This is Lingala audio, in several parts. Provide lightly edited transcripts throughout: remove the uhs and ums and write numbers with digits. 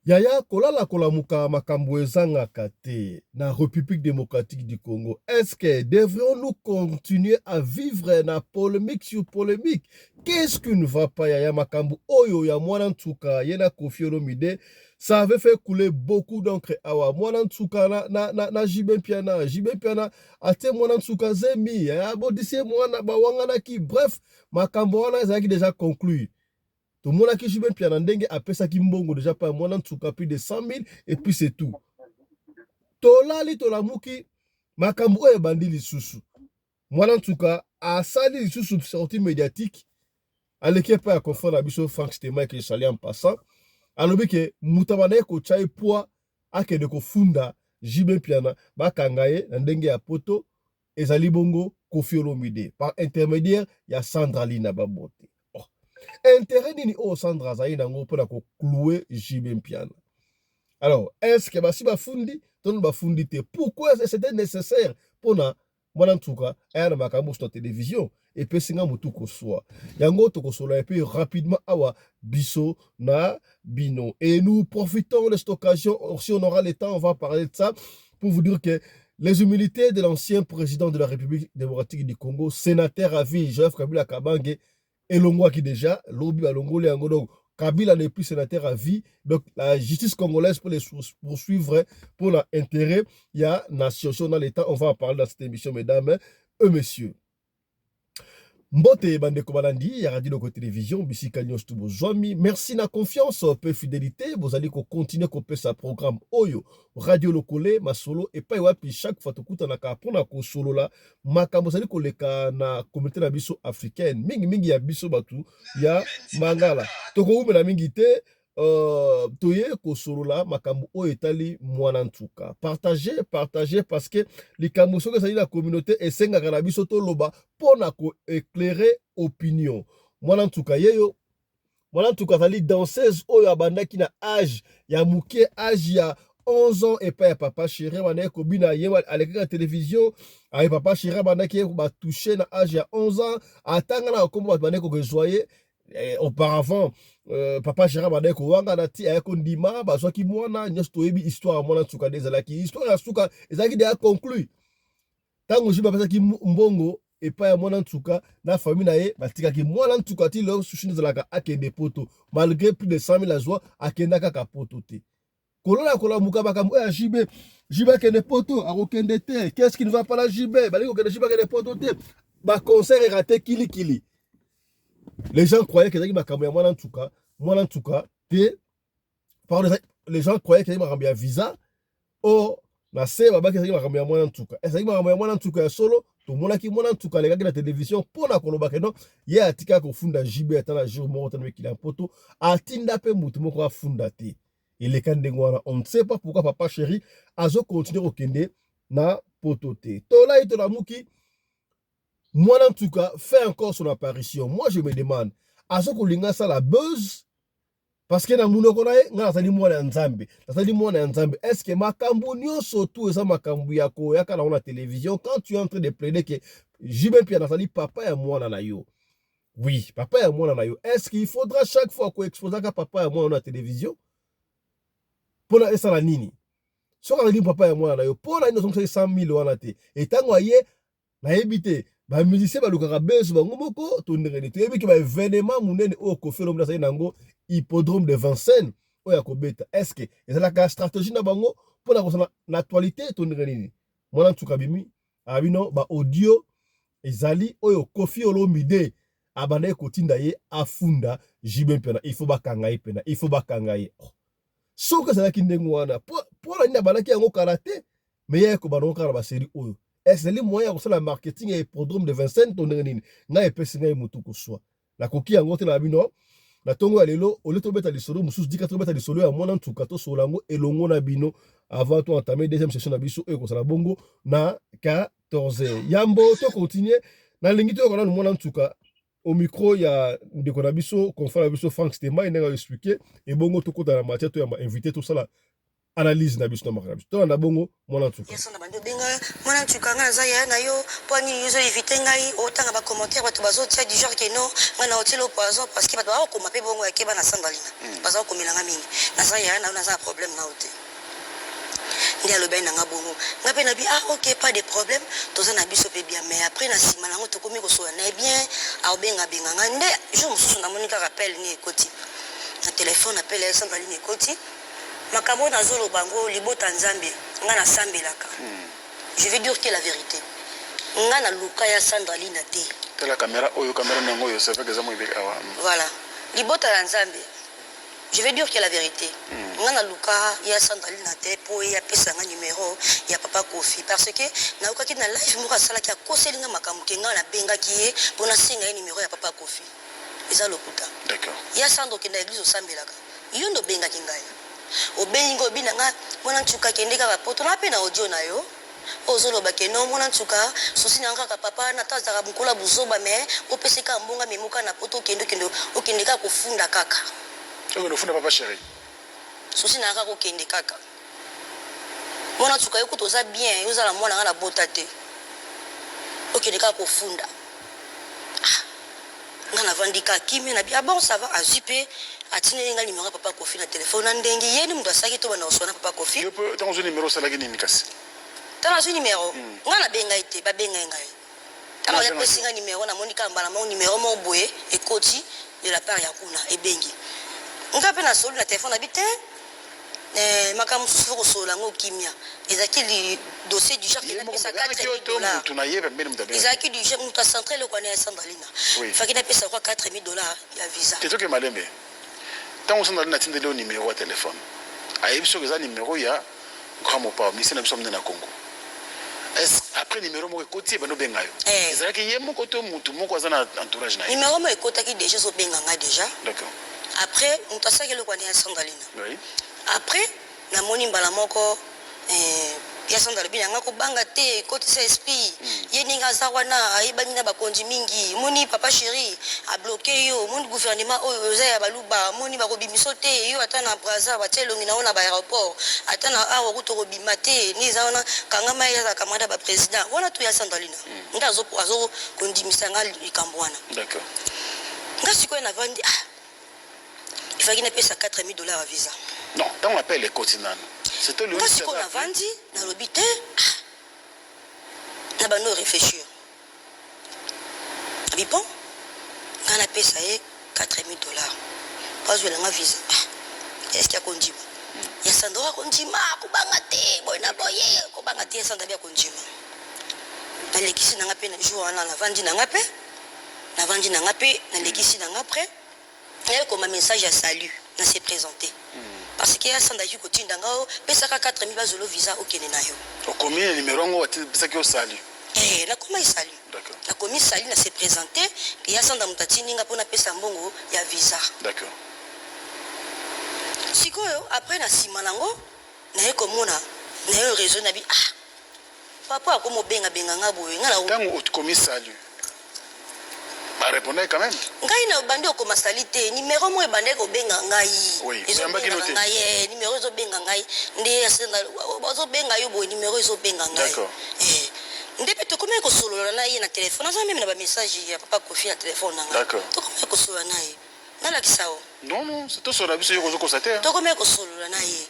Yaya, kolala kolamuka, makambo ezangaka te na République démocratique du Congo. Est-ce que devrions-nous continuer à vivre na polémique sur polémique? Qu'est-ce qui ne va pas, yaya? Makambo oyo ya Mwana Nsuka ye na Koffi Olomide, ça avait fait couler beaucoup d'encre awa. Mwana Nsuka na JB Mpiana, JB Mpiana atie Mwana Nsuka zemi, abotisi ye mwana, bawanganaki. Bref, makambo wana ezalaki déjà conclu. Tomonaki JB Mpiana ndenge apesaki mbongo déjà pa ya Mwana Nsuka, plus de 100 000, et puis c'est tout. Tolali tolamuki, makambo oyo ebandi lisusu. Mwana Nsuka asali lisusu sortie médiatique, aleki epai ya confrère na biso Frank Stema, ke esali en passant. Alobi ke moto abandaki kotya ye poids akende kofunda JB Mpiana, bakanga ye na ndenge ya poto, ezali bongo Koffi Olomide par intermédiaire ya Sandra Lina Babote. Oh. Intérêt nini oyo Sandra azali nango mpona koclouer JB Mpiana? Alors, est ce que basi bafundi to bafundi te? Pourquoi c'était nécessaire mpona Mwana Nsuka aya na makambo mosusu na télévision? Epesi nga motu koswa yango. Tokosolola et puis rapidement awa biso na bino, et nous profitons de cette occasion. Si on aura le temps, on va parler de ça pour vous dire que les immunités de l'ancien président de la République démocratique du Congo, sénateur à vie, Joseph Kabila Kabange, elongwaki déjà lobi. Balongoli yango, donc Kabila n'est plus sénateur à vie. Donc la justice congolaise peut les poursuivre pour l'intérêt ya nation. Si on a le temps, on va en parler dans cette émission, mesdames et messieurs. Mbote bandeko balandi ya Radio Loko Télévision, bisika nyonso tu bozwami. Merci na confiance mpe fidélité bozali kocontinuer kopesa programme oyo Radio Lokole Masolo, epai wapi chaque fois tokutanaka mpona kosolola makambo ezali koleka na communauté na biso africaine, mingimingi ya biso bato ya Mangala. Tokowumela mingi te. Toye kosolola makambo oyo etali Mwana Nsuka. Partage, partage, parce que likambo soki ezali na communauté, esengaka na biso toloba mpona koéclairer opinion. Mwana Nsuka yeyo. Mwana Nsuka azali danseuse oyo abandaki na age ya moke, age ya 11 ans, epai ya Papa Chéri. Abandaki kobina, ye alekaki na télévision aye. Papa Chéri abandaki ye batouche na age ya 11 ans. Atanga na bakombo, bato bandaki kokezwa ye. Auparavant, Papa Gérard bandaki kowangana ti aye kondima, bazwaki mwana. Nyonso toyebi histoire ya Mwana Nsuka nde ezalaki. Histoire ya suka ezalaki deya conclu ntango JB apesaki mbongo epai ya Mwana Nsuka na famille na ye. Batikaki Mwana Nsuka ti lelo. Sushi ezalaka akende poto malgré plus de 100 000 azwa, akenda kaka poto te. Kolola kolamuka, makambo oyo ya JB, JB akende poto, akokende te. Qu'est-ce qui ne va pas la JB? Balingi kokende, JB akende poto te. Baconcert eraté kilikili. Les gens croyaient que ezalaki makambo ya Mwana Nsuka, Mwana Nsuka te. Pardon, les gens croyaient que ezalaki makambo ya visa. Or na se babaki ezalaki makambo ya Mwana Nsuka. Ezalaki makambo ya Mwana Nsuka ya solo. Tomonaki Mwana Nsuka alekaki na télévision mpona koloba ke non, ye atikaka kofunda JB ata na jour moko te na mikili ya poto, atinda mpe motu moko afunda te. Eleka ndenge wana. On ne sait pas pourquoi Papa Chéri azocontinuer kokende na poto te. Tolai tolamuki, Mwana Nsuka fait encore son apparition. Moi, je me demande, azokolinga asala buzz? Parce que na monoko na ye, ngai nazali mwana ya Nzambe, nazali mwana ya Nzambe. Est ce que makambo nyonso tu eza makambo ya koyaka nango na télévision quand tu es en train de plaider que JB Mpiana nazali papa ya mwana na yo? Oui, papa ya mwana na yo. Est ce qu'il faudra chaque fois koexposaka papa ya mwana na télévision mpona esala nini? Soki azali papa ya mwana na yo, mpona nini ozongisaki 100 000 wana te? Etango aye, nayebi te, bamusicien balukaka beso bango moko to ndenge nini? Toyebi ke baévénement monene oyo Koffi Olomide azali nango, hippodrome de Vincennes oyo akobeta, est ce que ezalaka stratégie na bango mpona kozala na actualité to ndenge nini? Mwana Nsuka bimi abino, baaudio ezali oyo Koffi Olomide abandaki kotinda ye afunda JB Mpiana, il faut bakanga ye mpena, il faut bakanga ye. Oh. Soki ezalaki ndenge wana, mpo na nini abandaki yango kala te? Me ye kobanda ngo kaka na basérie oyo, ezali moyen ya kosala marketing ya hippodrome de Vincennes to ndenge nini? Ngai epesi ngai motu koswa, nakoki yango te na bino na ntongo ya lelo. Ole tobeta lisolo mosusu, dika tobeta lisolo ya Mwana Nsuka, tosolola yango elongo na bino avant to entamer deuxième session na biso oyo ekozala bongo na 14. Yambo tocontinuer, nalingi toyoka nanu Mwana Nsuka au micro ya ndeko na biso, confrère na biso Frank Stema, ndenge aexpliquer. Ebongo tokota na matière, toyamba invité, tosala analyse na biso na maka na biso. Tolanda bongo Mwana Nsuka. Nyonso na bandi obenga Mwana Nsuka, ngai naza yaya na yo, mpo nini yo ozoéviter ngai? Otanga bacommentaire, bato bazotia du genre ke non, ngai na otiela poison, parce que bato bakokoma mpe bongo yake bana Sandalina baza kokomelanga mingi. Naza yaya na yo, naza na problème na yo te. Nde alobaki na nga bongo. Nga pe nabi ah ok pas de problème, toza na biso pe bien. Mais après na sima nango tokomi kosolola na ye bien, aobenga benga nga. Nde jour mosusu namoni kaka appel ni ekoti na telephone, appel ya Sandra-Lina ekoti. Makambo oyo nazoloba yango libota Nzambe, nga nasambelaka. Je vais dire que la verite. Nga na luka ya Sandra-Lina te. Tala camera oyo, camera na yango oyo, c'est vrai que eza mwa ebele awa. Voilà. Libota ya Nzambe. Je vais dire que la verite. Nga na luka ya Sandra-Lina te po ye apesa nga numero ya papa Koffi parce que nayokaki na live moko asalaki akoseli nga makambo ke nga nabengaki ye po nasenga ye numero ya papa Koffi. Eza lokuta. D'accord. Ya Sandra okenda eglise osambelaka. Yo nde obengaki ngai. Obengi ngai obi na nga mwana nsuka kende kaka poto na pe na audio na yo. Oyo ozoloba ke non mwana nsuka souci na nga kaka papa na ata azalaka mokolo ya buzoba mais opesi kaka mbongo amemi kaka na poto okende okende okende kaka kofunda kaka. Okende kofunda papa chéri. Souci na nga kaka okende kaka. Mwana nsuka yo kutu oza bien yo oza na mwana nga na bota te. Okende kaka kofunda. Ah nga navandi kaka kimia na bi ah bon ça va azui pe atindeli nga numero ya papa Koffi na telephone na ndengi ye nde mutu asalaki tobanda kosolola na papa Koffi. Yo pe tango ozui numero osalaki nini kasi? Tango nazui numero nga nabenga ye te babenga ye ngai tango ye apesi nga numero namoni kaka mbala moko numero moko boye ekoti de la part ya kuna ebengi nga pe nasololi na telephone nabi te Eh, makambo mosusu faut kosolola yango kimia. Ezalaki li dossier du genre Ye que moko napesa moto abengaki yo 4000 to dollars. mutu na ye pembeni moto abengaki? Ezalaki du genre moto a centre eloko wana ya Sandralina. Oui. Faki napesa kwa 4000 dollars ya visa. Te toke malembe. Tango Sandralina atindeli yo numero ya telephone, ayebi soki eza numero ya Grand Mopao, ministère na biso ya monene ya Congo. Est-ce après numero moko ekoti ebandi obenga yo? Eh. Ezalaki ye moko to mutu moko aza na entourage na ye? Numero moko ekotaki dejà ezobenga nga dejà. D'accord. Après moto asalaki eloko wana ya Sandralina. Oui. Après namoni mbala moko eh, ya Sandra alobi na nga kobanga te, kotisa esprit. Ye ndenge aza wana ayebani na bakonzi mingi. Omoni papa chéri a bloquer yo, omoni gouvernement oyo eza ya baluba, omoni bakobimiso te, yo ata na Brazza batia elongi na yo na ba aéroport, ata na awa kutu okobima te, nde eza wana kangama ye azala camarade ya ba président. Wana tout ya Sandralina. Nde azo azo kondimisa nga likambo wana. D'accord. Nga sikoyo navandi ah il fallait napesa 4000 dollars ya visa. Non, tango appel ekoti nanu. C'était le Nga sikoyo navandi nalobi te ah na bando réfléchir. Abi bon nga napesa ye 4000 dollars po azwela nga visa. Ah est-ce que akondima? Ya Sandra akondima, kobanga te boye na boye, kobanga te ya Sandra abi akondima. Nalekisi na nga pe na jour wana navandi na nga pe navandi na nga pe nalekisi na nga après naye koma message ya salut na se présenter parce que asandaki kotinda nga o pesaka 4000 bazolo visa okende na yo. Okomi na numero yango apesaki yo salut? Eh, nakomaki salut. D'accord. Nakomi salut na se présenter ke ya Sandra moto atindi nga mpo napesa mbongo ya visa. D'accord. Sikoyo après na nsima nango naye komona naye raisonne nabi ah Papa akomi obenga benga nga boye nga na. Tango okomi salut ba repondaki quand même. Ngai na bandi okoma salut te numero moko ebandaki kobenga ngai. Oui, ezo oyambaki benga no te. ngai eh numero ezo benga ngai nde bazo benga yo boye numero ezo benga ngai. D'accord. Eh nde pe tokomaki kosolola na ye na telephone naza meme na ba message ya papa Koffi na telephone na ngai. D'accord. Tokomaki kosolola na ye nalakisa yo. Non non, tosolola biso yo kozokosa te. Tokomaki kosolola na ye.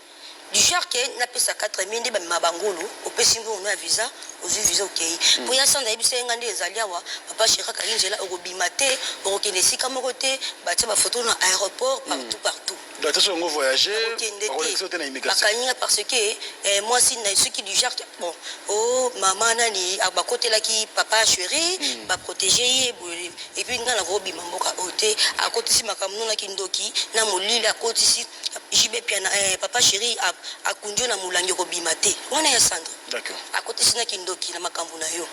Du genre que napesa 4000 nde bamema ba ngulu, opesi mbongo no ya visa, ozui visa okeyi. Po ya Sandra ayebisa ye nga nde ezali awa, papa cheri akangi nzela okobima te, okokende esika moko te, batia ba photo na aeroport partout partout. Donc ata soki olingi o voyager, Nakokende bakolekisa yo te, te na immigration. bakangi nga parce que eh, mwasi na soki du genre que bon oh mama nani bakotelaki papa cheri, ba proteger ye boye et puis nga nakobima mboka oyo te, akotisi makambo no na kindoki na molili akotisi. JB Mpiana eh papa cheri akundi yo na mulangi okobima te wana ya Sandra D'accord. akotisi na kindoki na makambu na yo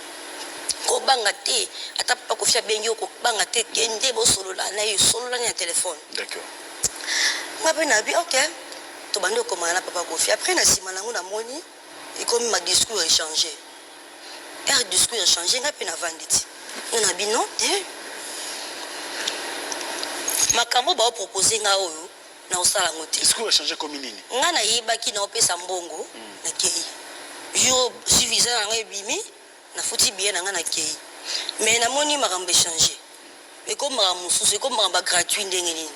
kobanga te ata papa Koffi abengi yo kobanga te kende bosolola na ye solola na telephone. D'accord. Nga pe na bi ok tobandi okomana na papa Koffi après na sima nango namoni ekomi ma discours echanger heure discours echanger nga pe navandi ti nga na bi non te makambo bao proposer nga oyo Nakosala yango te. Discours echange ekomi nini? Nga nayebaki naopesa mbongo nakeyi jour si visa na nga ebimi nafuti billet na nga nakeyi mais namoni makambo echange ekomi makambo mosusu ekomi makambo ya gratuit ndenge nini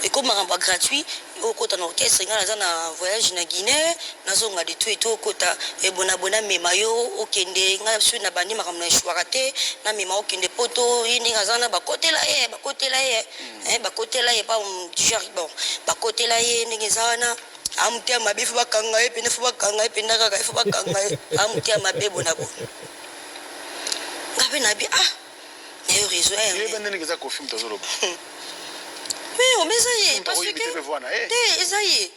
ekomi makambo ya gratuit. Okota na orchestre, ngai naza na voyage na Guinée, nazonga de tout et tout, okota ebonabona, amema yo okende. Ngai soki nabandi makambo na eshwaka te, namema okende Poto. Ye ndenge aza na bakotela ye, bakotela ye, bakotela ye pa genre. Bon, bakotela ye ndenge eza wana, amutema mabe, faut bakanga ye pene, faut bakanga ye mpenza kaka, faut bakanga ye, amutema mabe bonabona. Nga mpe nabi ah, na yo réseau. Yeba ndenge eza Kofi, moto azoloba. Mais ome eza ye parce que te, eza ye.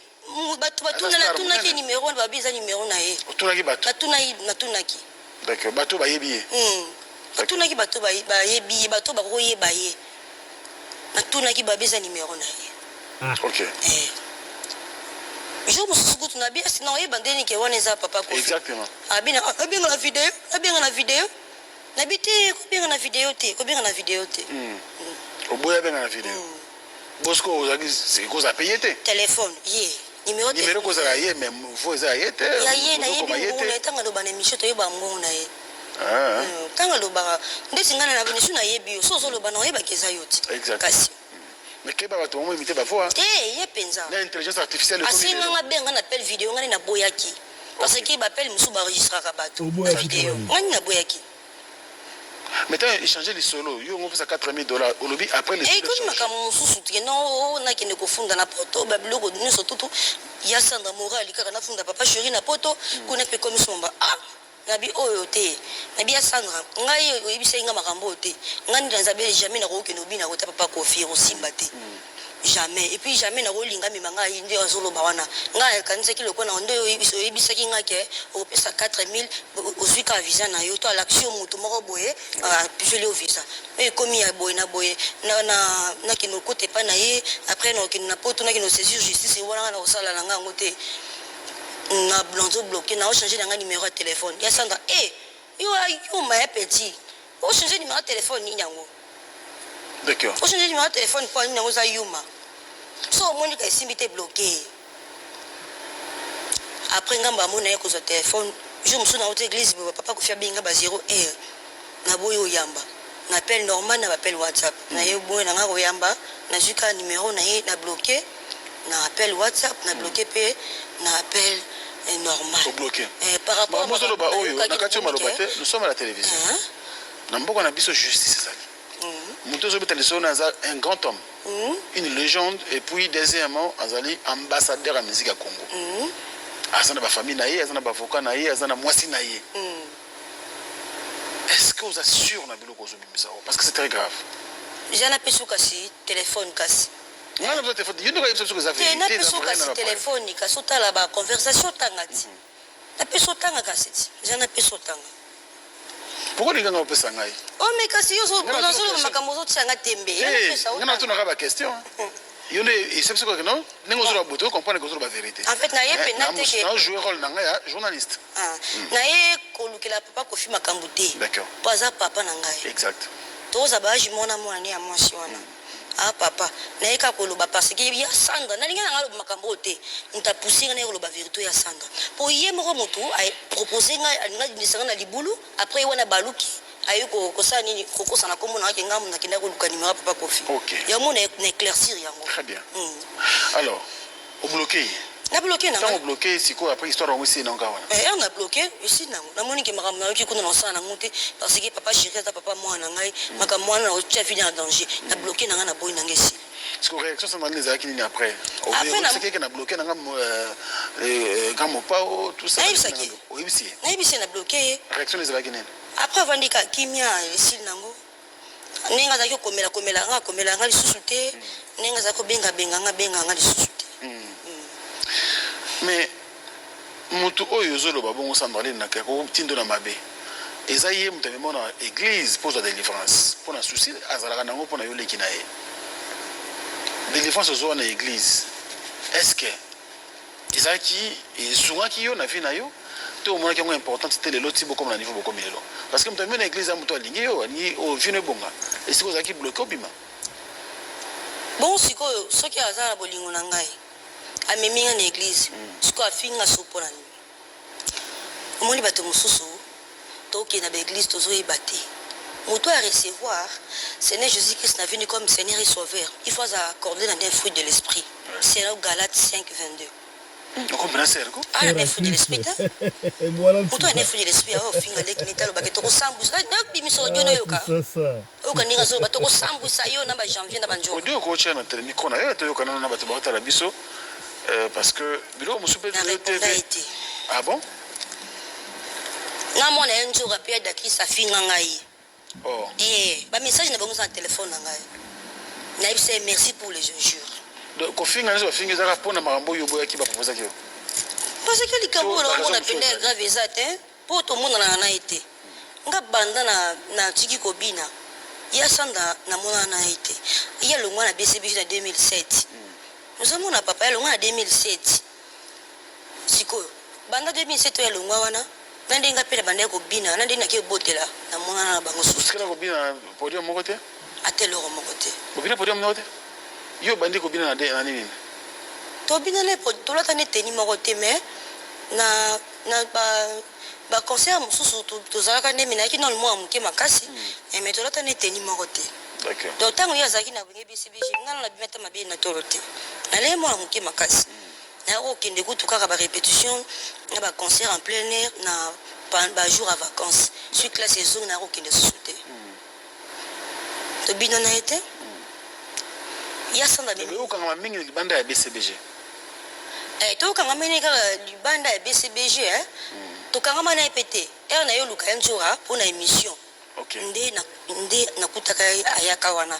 Bato batuna, natunaki numéro wana, babi eza numéro na ye. Otunaki bato? Natunaki, natunaki. D'accord, bato bayebi ye? Natunaki bato bayebi ye, bato bakoyeba ye. Natunaki, babi eza numéro na ye. Jour mosusu kutu nabi asi na oyeba ndeni ke wana eza papa Kofi. Exactement. Abi abenga na video, abenga na video. Nabi te, kobenga na video te, kobenga na video te. Oboyi abenga na video. Bosco ozalaki kozala pe ye te. Telefone ye numéro. Numéro kozala ye, mais voix eza ya ye te. Ya ye, nayebi ngongo na ye. Ntango aloba na émission, toyeba ngongo na ye. Ntango alobaka ndeti ngai na misu, nayebi yo. So ozoloba na oyebaki eza yo te kasi. Mais keba, bato bango imite bavoix. Te, ye mpenza. Na intelligence artificielle. Asenganga benga na appel vidéo, ngai naboyaki parce que baappel mosusu baenregistraka bato na vidéo. Ngai naboyaki. Mais tant échanger lisolo, yo ngo pesa 4000 $, olobi après les Ekomi makambo mosusu te. No, nakende kofunda na Poto, babiloko nyonso tutu ya Sandra Morali kaka nafunda papa chéri na Poto kuna mpe ekomi somba. Ah, nabi oyo te, nabi ya Sandra, ngai oyebisaki nga makambo oyo te. Ngai nde nazabe, jamais nakokende obina kota papa Kofi, osimba te, jamais. Et puis jamais nakolinga mema ngai nde azoloba wana. Ngai akanisaki lokola nde oyebisaki ngai ke okopesa 4000, ozwi kaka visa na yo, to alakisi yo motu moko boye, apeseli yo visa. Oyo ekomi ya boye na boye, nakende okota epai na ye, après nakokende na Poto, nakende osaisir justice wana. Ngai nakosala na ngai yango te. Na nazo bloquer, na ochange na ngai numéro ya téléphone ya Sandra. E yo yuma ya petit, ochange numéro ya téléphone nini yango? Ochange numéro ya téléphone mpo nini yango? Eza yuma. So omoni ka esimbi te, bloquer. Après ngambo amona ye kozwa téléphone. Jour mosusu nauti église, papa Kofi abenga ba 0 heure, naboyi oyamba na appel normal, na baappel WhatsApp na ye boye na nga koyamba. Nazwi kaka numéro na ye, na bloqué na appel WhatsApp, na bloqué mpe na appel normal. Obloqué. Par rapport Mozoloba oyo na kati oyo maloba te, nous sommes à la télévision. Na mboka na biso justice ezali. Moto ozobeta lisolo na aza un grand homme, une légende, et puis deuxièmement azali ambassadeur ya musique ya Congo. Aza na bafamille na ye, aza na baavocat na ye, aza na mwasi na ye. Est-ce que oza sûr na biloko ozobimisa oyo? Parce que c'est très grave. Ja, napesi yo kasi téléphone kasi. Nga na biso téléphone, yo ndoka yebisa biso eza Te, vérité. Napesi yo kasi téléphone kasi, otala baconversation, otanga ti. Napesi otanga kasi ti, ja, napesi otanga. Pourquoi olinganga opesa ngai? O mais kasi yo ozoloba makambo, ozotianga tembe. Nga natunaka baquestion, yo nde esepesi kaka no ndenge ozoloba boye, tocomprendre ke ozoloba vérité. En fait, naye mpenza te ke Naojouer rôle na ngai ya journaliste. Naye kolukela papa Kofi makambo te, mpo aza papa na ngai. Toza baage mona mwana ne ya mwasi wana. Ah, papa naye kaka koloba parce que ya Sandra, nalingi nanga aloba makambo oyo te. Moto apousse ngai naye koloba vérité ya Sandra, mpo ye moko moto apropose ngai, alingi abimisa ngai na libulu. Après ye wana baluki aye kosala nini, kokosa na kombo na ngaki ngambo nakendaki koluka numéro ya papa Kofi. Yango na éclaircir yango. Très bien. Alors obloqué ye? Na bloqué na. Ntango obloqué sikoyo, après histoire yango esili nango wana? Heure na bloqué, esili nango. Namoni ke makambo nayoki kuna, nasala nango te parce que papa chéri aza papa mwana na ngai. Makambo wana nakotia vie na danger. Na bloqué na ngai, naboyi nanga, esili. Sikoyo réaction Sandra ezalaki nini après? Oyebisaki eke na bloqué nanga grand Mopao, tout ça? Nayebisaki. Oyebisi ye? Nayebisi ye, na bloqué ye. Réaction ezalaki nini? Après avandi ka kimia, esili nango. Ndenge azalaki kokomela komela nga, akomela nga lisusu te. Ndenge azalaki kobengabenga nga, abenga nga lisusu te. Mais motu oyo ozoloba bongo, Sandra alendaka kotindo na mabe, eza ye moto amema na église mpo ozwa délivrance, mpo na souci azalaka nango mpo na yo leki na ye. Délivrance ozwa na église, est ce que ezalaki esungaki yo na vie na yo, to omonaki yango importante te lelo ti bokoma na niveau bokomi lelo? Parce que moto amemi na église ya moto alingi yo, alingi vie no ebonga, esika ozalaki bloqué obima. Bongo sikoyo soki aza na bolingo na ngai, amemi ngai na église, sikoyo afinga so mpo na nini? Omoni, bato mosusu tokende na baéglise, tozoyeba te. Moto a recevoir Seigneur Jésus Christ na vini comme Seigneur et Sauveur, il faut aza accordé na fruit de l'esprit. C'est Galates 5 22. Okompena serko. Ah, na fruit de l'esprit te. Moto na fruit de l'esprit ayo finga leki nita alobaki tokosambwisa nabimisa odio nayoka oyoka ndenge azoloba tokosambwisa yo na bajanvier na banjoka. Odio okotya na micro na yo, toyoka nano na bato baotala biso, parce que biloko mosusu mpe na répondre ye te. Ah bon? Na mwana ye nzoka mpe adakisa afinga ngai. Oh. Eh, bamessage na bango eza na telefone na ngai. Nayebisa ye merci pour les injures. Donc kofinga nyonso bafingi ezaka mpona makambo oyo oboyaki baproposaki yo? Parce que likambo To oyo naomona raison pene ya mosusu. Grave eza te mpo tomonanaka na ye te. Nga banda na natiki kobina ya Sanda, namonana na ye te. Ye alongwa na BCBG na 2007. Ozomona, papa, ye alongwa na 2007. Sikoyo banda 2007 oyo alongwa wana, na ndenge nga mpe na bandaki kobina, na ndenge nake ebotela, namonana na bango susu. Otikala kobina na podium moko te? Ata eloko moko te. Bobina podium moko te? Yo obandi kobina na nini? Tobina na tolata ne tenue moko te, mais na baconcert mosusu tozalaka nde, me nayaki nano mwana moke makasi, mais tolata ne tenue moko te. Donc ntango ye azalaki na Wenge BCBG, nga nano nabimi ata mabe na tolo te. Nalei mwana moke makasi, nayaki kokende kutu kaka barépétition na baconcert en plein air na bajour ya vacances. Soki classe ezongi, nayaki kokende susu te. Tobina na ye te. Ya Sanda. Okangama mingi na libanda ya BCBG? Eh, tokangama ne kaka libanda ya BCBG, eh. Tokangama na ye mpe te. Ere na ye oluka ye nzora mpo na émission. Nde nakutaka ye, ayaka wana,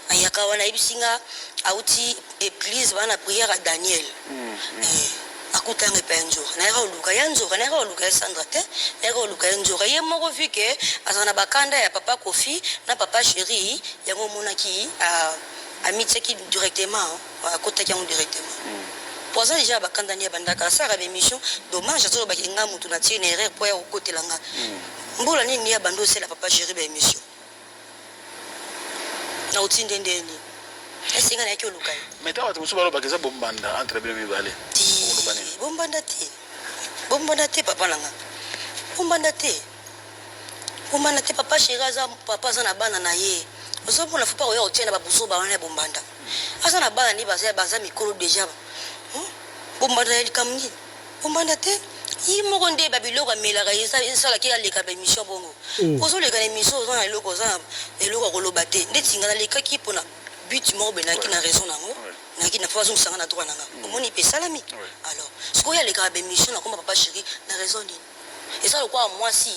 ayebisi nga auti église bana prière ya Daniel. Eh, akutanga epai ya Nzoka. Nayaka koluka ya Nzoka, nayaka koluka ya Sandra te, nayaka koluka ya Nzoka ye moko, vu que azala na bakanda ya papa Kofi na papa Chéri. Yango omonaki amitiaki directement, akotaki yango directement po aza déjà bakanda ni ya bandaka asalaka baémission. Dommage, azolobaki nga motu natie na erreur mpo ya kokotela nga. Mbula nini ya bando osala papa Chéri baémission na otinde ndeni esenga nayaki oluka ye. Mais ntango bato mosusu balobaka eza bombanda entre bino mibale, okoloba nini? Bombanda te, bombanda te, papa na nga, bombanda te, bombanda te. Papa Chéri aza papa, aza na bana na ye. Ozomona, faut pas koya kotia na babuzoba wana ya bombanda. Aza na bana nde baza mikolo déjà. Bombanda ya likambo nini? Bombanda te. Ye moko nde babiloko amelaka esalaki aleka baémission bongo. Ozoleka na émission, oza na eloko, oza na eloko ya koloba te. Ndeti nga nalekaki mpona but moko boye, nayaki na raison nango, nayaki na faut azongisanga na droit nanga. Omoni mpe esalami. Alors sikoyo alekaka baémission nakoma papa Chéri na raison nini? Eza lokola mwasi,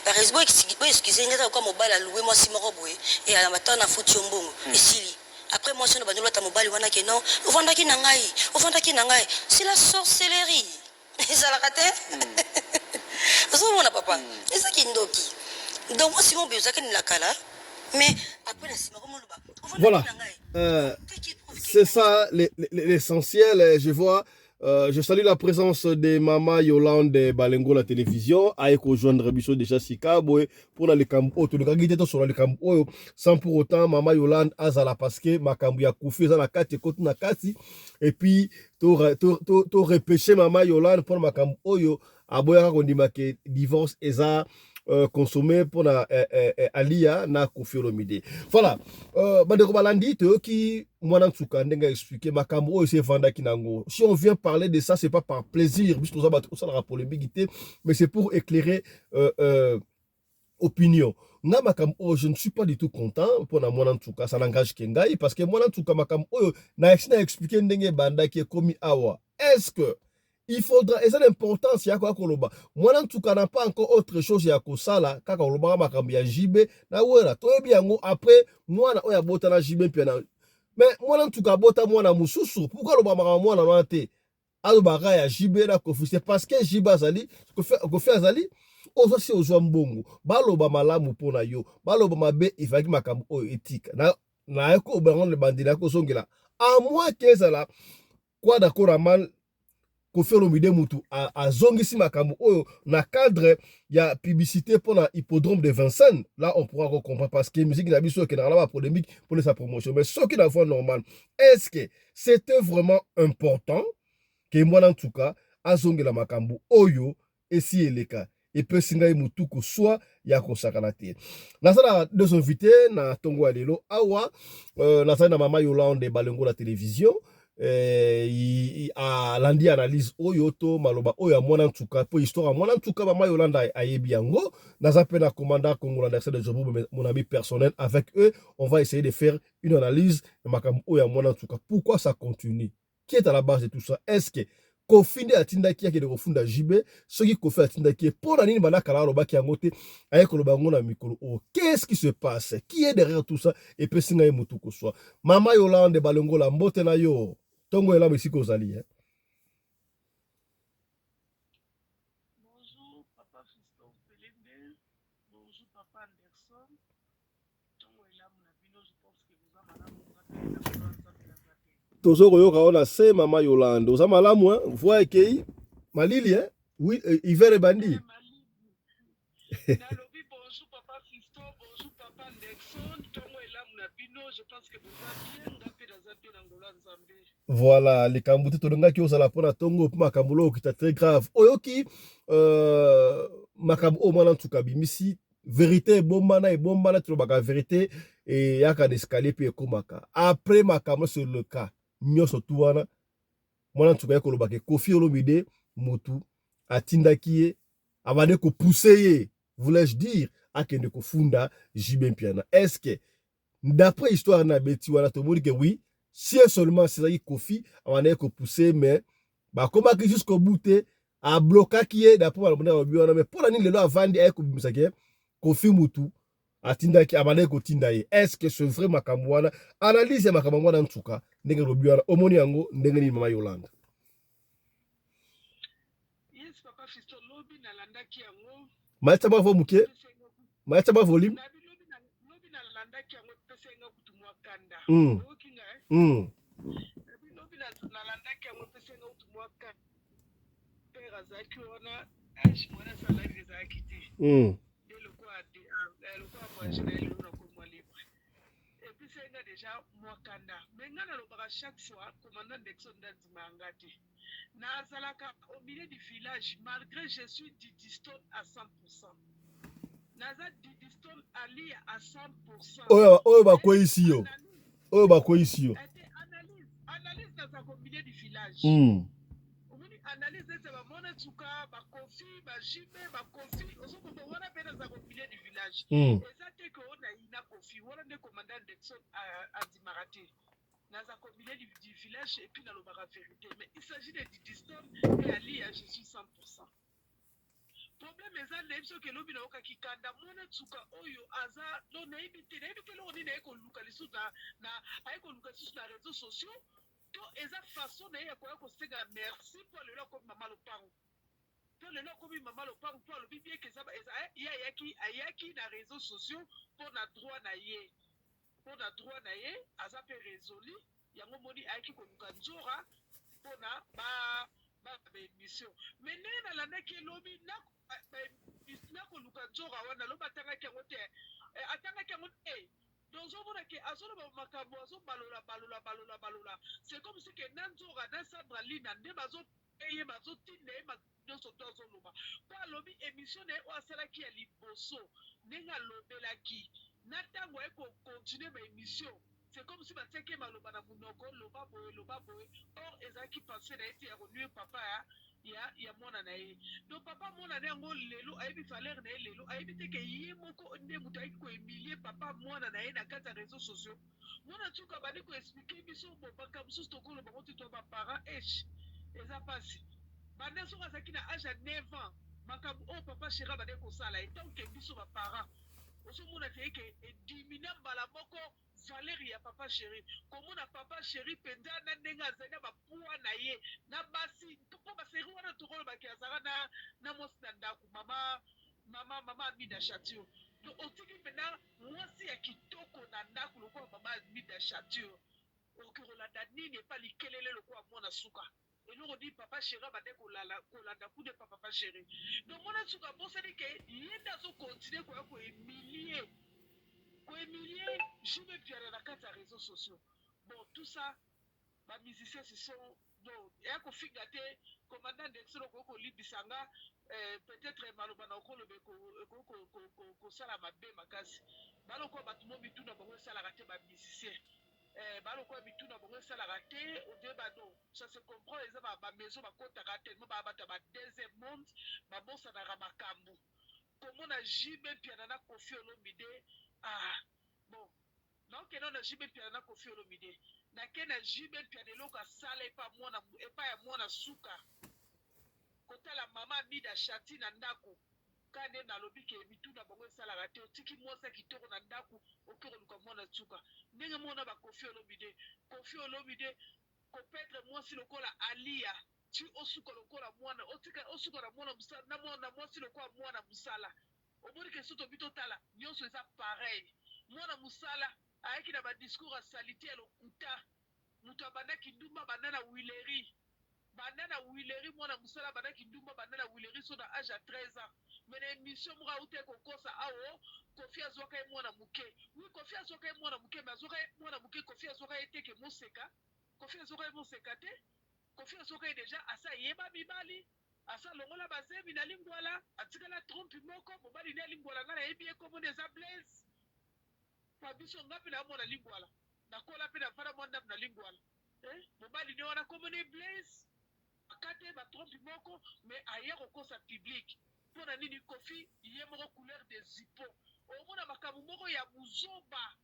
par exemple, bo excuse nga, eza lokola mobali alouer mwasi moko boye e ata na futi yo mbongo, esili. Après mwasi wana bandi olata mobali wana ke non, ovandaki na ngai, ovandaki na ngai. C'est la sorcellerie, ezalaka te. Ozomona, papa, eza kindoki. Donc mwasi moko boye ozalaki na kala, mais après na nsima komoloba Voilà. C'est ça l'essentiel. Je vois, je salue la présence de Mama Yolande Balengo, la télévision. Aye rejoindre biso déjà sika boye pour la likambo oyo tolingaki te tosolola likambo oyo sans pour autant Mama Yolande azala, parce que makambo ya Kofi eza na kati, ekoti na kati. Et puis to repêcher Mama Yolande mpona makambo oyo aboyaka kondima ke divorce eza consommé mpona Alia na Kofi Olomide. Voilà, bandeko balandi, toyoki mwana nsuka ndenge expliqué makambo oyo esi evandaki nango. Si on vient parler de ça, c'est pas par plaisir, biso toza bato osalaka polémique te, mais c'est pour éclairer opinion. Nga makambo oyo, je ne suis pas du tout content mpona mwana nsuka. Ça n'engage ke ngai, parce que mwana nsuka, makambo oyo na esi na expliqué ndenge ebandaki, ekomi awa. Est-ce que il faudra, eza na importance ya koya koloba mwana nsuka n'a pas encore autre chose ya kosala kaka kolobaka makambo ya JB na Wera? Toyebi yango. Après mwana oyo abota na JB mpe na, mais mwana nsuka abota mwana mosusu, pourquoi aloba makambo mwana wana te, alobaka ya JB na Kofi? C'est parce que JB azali, Kofi azali. Ozwa si ozwa mbongo, baloba malamu mpo na yo, baloba mabe, efalaki makambo oyo etika naye kobango lebandeli ya kozongela, à moins ke ezala kwa d'accord amal Kofi Olomide mutu azongisi makambo oyo na cadre ya publicité mpona hippodrome de Vincennes. Là on pourra comprendre, parce que musique na biso ekendaka na bapolémique mpona sa promotion. Mais soki na voie normale, est-ce que c'était vraiment important ke mwana ntuka azongela makambo oyo esi eleka? Epesi ngai motu koswa ya kosakana te. Naza na deux invités na ntongo ya lelo awa. Nazali na mama Yolande Balengo la télévision. Alandi analyse oyo to maloba oyo ya mwana ntuka, mpo histoire ya mwana ntuka, mama Yolande ayebi yango. Naza mpe na commandant Kongola Anderson de Jobu, mon ami personnel. Avec eux, on va essayer de faire une analyse ya makambo oyo ya mwana ntuka. Pourquoi ça continue? Qui est à la base de tout ça? Est-ce que Kofi nde atindaki akende kofunda JB? Soki Kofi atindaki ye, mpo na nini banda kala alobaki yango te, aye koloba yango na mikolo oyo? Qu'est-ce qui se passe? Qui est derrière tout ça? Epesi ngai motu koswa. Mama Yolande Balengola, mbote na yo, ntongo elamu esika ozali, eh? Bonjour papa Fiston Pelende, bonjour papa Anderson. Ntongo elamu na bino, je pense que boza malamu, nga mpe na kolo Nzambe naza te. Tozo koyoka yo na se, mama Yolande. Oza malamu, hein? Voix ekei malili, hein? Oui, hiver ebandi. Malili. Nalobi bonjour papa Fiston, bonjour papa Anderson, ntongo elamu na bino, je pense que boza bien, nga mpe naza bien na ngolo ya Nzambe. Voilà, likambo te, tolingaki ozala mpona ntongo mpo makambo lo okita très grave. Oyoki makambo oyo mwana ntuka abimisi, vérité ebombana ebombana. Tolobaka vérité eyaka na escalier mpe ekomaka après makambo. Sur le cas nyonso tu wana, mwana ntuka ye kolobaka Kofi Olomide motu atindaki ye, abande kopousser ye, voulais-je dire, akende kofunda JB Mpiana. Est-ce que d'après histoire na beti wana, tomoni ke oui, si et seulement ezalaki Kofi abandaki kopousser, mais bakomaki jusqu'au bout te, ablokaki ye d'après balobi balobi wana? Mais mpo na nini lelo avandi, aye kobimisaki ye Kofi mutu atindaki, abandaki kotinda ye? Est ce que c'est vrai makambo wana? Analyse ya makambo wana ntuka ndenge lobi wana, omoni yango ndenge nini, mama Yolanda? Yes papa Fiston, lobi nalandaki yango. Maetsa bavo moke, maetsa ba volume. Nabi lobi nalandaki yango, epesa nga kutu mwa kanda. Oyoki nga, eh? Mm. Nabi lobi nalandaki yango, epesa nga kutu mwa kanda. Père azalaki wana, age mwana asalaki ezalaki te. Nde lokola voyage na ye lelo nakomwa libre, epesa nga déjà mwa kanda. Mais nga nalobaka chaque fois, commandant Dexon nde andima yanga te. Nazalaka au milieu du village, malgré je suis Didistone à 100. Naza Didistone alia à 100. Oyo bakweyisi yo, oyo bakweyisi yo. Ete analyse, nazalaka au milieu du village. Omoni analyse ete bamona tuka bakofi baJB bakofi ozokoma wana mpe nazalaka au milieu du village. Eza te ke oyo nayina Kofi wana nde commandant Dexon andimaka te. Nazalaka au milieu du village et puis nalobaka vérité, mais il s'agit de Didistone et alia, je suis 100. Problème eza, nayebi soki elobi nayokaki kanda. Mwana tsuka oyo aza no, nayebi te eloko nini aye koluka lisusu na aye koluka lisusu na réseaux sociaux. To eza façon na ye ya koya kosenga merci mpo lelo akomi mama lopango, to lelo akomi mama lopango mpo alobi bien ke eza ye ayaki na réseaux sociaux mpo na droit na ye, mpo na droit na ye aza mpe résolu. Yango moni ayaki koluka nzora mpona ba baémission. Mais ndenge nalandaki elobi nakoluka nzora wana, alobi atangaki yango te, atangaki yango te. Donc ozomona ke azoloba makambo, azobalola balola balola balola. C'est comme si ke na nzora na Sandra Lina nde bazoye, bazotinda ye makambo nyonso to azoloba, mpo alobi émission na ye oyo asalaki ya liboso, ndenge alobelaki na ntango aye kocontinuer baémission, c'est comme si batiaki ye maloba na monoko: loba boye, loba boye. Or ezalaki pensée na ye te ya konuire papa ya mwana na ye. Donc papa mwana na yango lelo ayebi valeur na ye, lelo ayebi te ke ye moko nde moto ayaki kohumilie papa mwana na ye na kati ya réseaux sociaux. Mwana nsuka abandi koexpliquer biso bo makambo mosusu tokoloba ngo te. To baparent age eza mpasi. Banda soki azalaki na age ya 9 ans, makambo oyo papa chéri abandaki kosala, etant ke biso baparent ozomona te eke ediminuer mbala moko valeur ya papa chéri. Komona papa chéri mpenza na ndenge azali na bapoids na ye na basi, mpo basérie wana tokolobaki azalaka na mwasi na ndako, mama Amida Chature. Donc otiki mpenza mwasi ya kitoko na ndako lokola mama Amida Chature, okoki kolanda nini epa likelele lokola mwana suka? Eloko nini papa chéri abande kolanda kuna epa papa chéri? Donc mwana suka abosani ke ye nde azocontinuer koya kohumilie JB Mpiana na kati ya réseaux sociaux. Bon, tout ça, bamusiciens, ce sont Bon, eya kofinga te, commandant Dexter, okoki kolimbisa nga, peut-être maloba na okoloba ekoki kosala mabe makasi. Balokola bato mo mituna bango esalaka te, bamusicien balokola mituna bango esalaka te ode bado, ça se comprend. Eza bamaison bakotaka tellement baya bato ya ba deuxième monde, babosanaka makambo. Komona JB Mpiana na Kofi Olomide, ah bon, naokende na JB Mpiana na Kofi Olomide, nake na JB Mpiana, eloko asala epa mwana, epai ya mwana suka, kotala mama Amida Shati na ndako. Ka nde nalobi ke mituna bango esalaka te. Otiki mwasi ya kitoko na ndako, oke koluka mwana suka. Ndenge mona baKofi Olomide, Kofi Olomide koperdre mwasi lokola Alia, ti osuka lokola mwana, otika osuka na mwana mosala, na mwana mwasi lokola mwana mosala. Omoni ke so tobi totala nyonso eza pareil. Mwana mosala ayaki na badiscours ya saleté, ya lokuta. Moto abandaki ndumba banda na wileri, banda na wileri. Mwana mosala abandaki ndumba banda na wileri, so na age ya 13 ans. Mais na émission moko auta kokosa awo, Kofi azwaka ye mwana moke. Oui, Kofi azwaka ye mwana moke, mais azwaka ye mwana moke, Kofi azwaka ye teke moseka. Kofi azwaka ye moseka te. Kofi azwaka ye déjà asa ayeba mibali, asa longola bazemi na Lingwala, atikala trompe moko. Mobali nde alingwala, ngai nayebi ye, komona eza Blaise pa biso. Nga mpe naamona Lingwala, nakola mpe navanda mwa ndambo na Lingwala. Mobali nde wana komona Blaise, akate batrompe moko, mais aya kokosa public mpo na nini? Kofi ye moko couleur de zipo, omona makambo moko ya buzoba,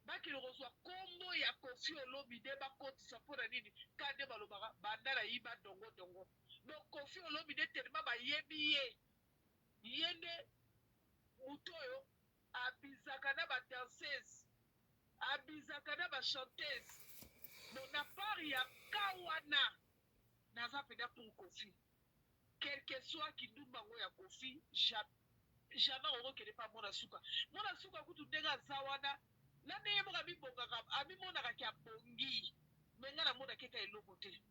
bakende kozwa nkombo ya Kofi Olomide, bakotisa mpo na nini? Ka nde balobaka banda na yiba dongodongo. Donc Kofi Olomide, tellement bayebi ye, ye nde moto oyo abizaka na badanseuse, abizaka na bachanteuse. Bon, na part ya ka wana, naza mpenza pour Kofi. Quel que soit kindumba yango ya Kofi, jamais okokende mpa mwana suka. Mwana suka kutu ndenge aza wana, na ndenge moko amibongaka, amimonaka ki abongi, mais ngai namonaki eka eloko te.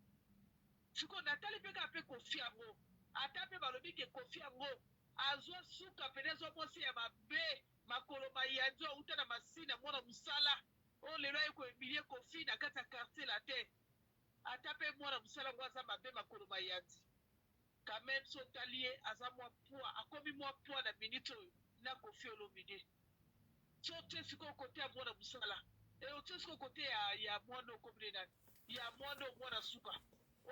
Sikoyo natali mpe kaka mpe Kofi yango, ata mpe balobi ke Kofi yango azwa suka pene, azwa mwasi ya mabe, makolo mayandi, auta na Masina, mwana mosala oyo lelo aye kohumilie Kofi na kati ya Quartier Latin. Ata mpe mwana mosala yango aza mabe, makolo mayandi, quand même so otali ye, aza mwa poids, akomi mwa poids na minute oyo na Kofi Olomide. So otie sikoyo kote ya mwana mosala, otie sikoyo kote ya mwana okomi nani, ya mwana oyo, mwana suka.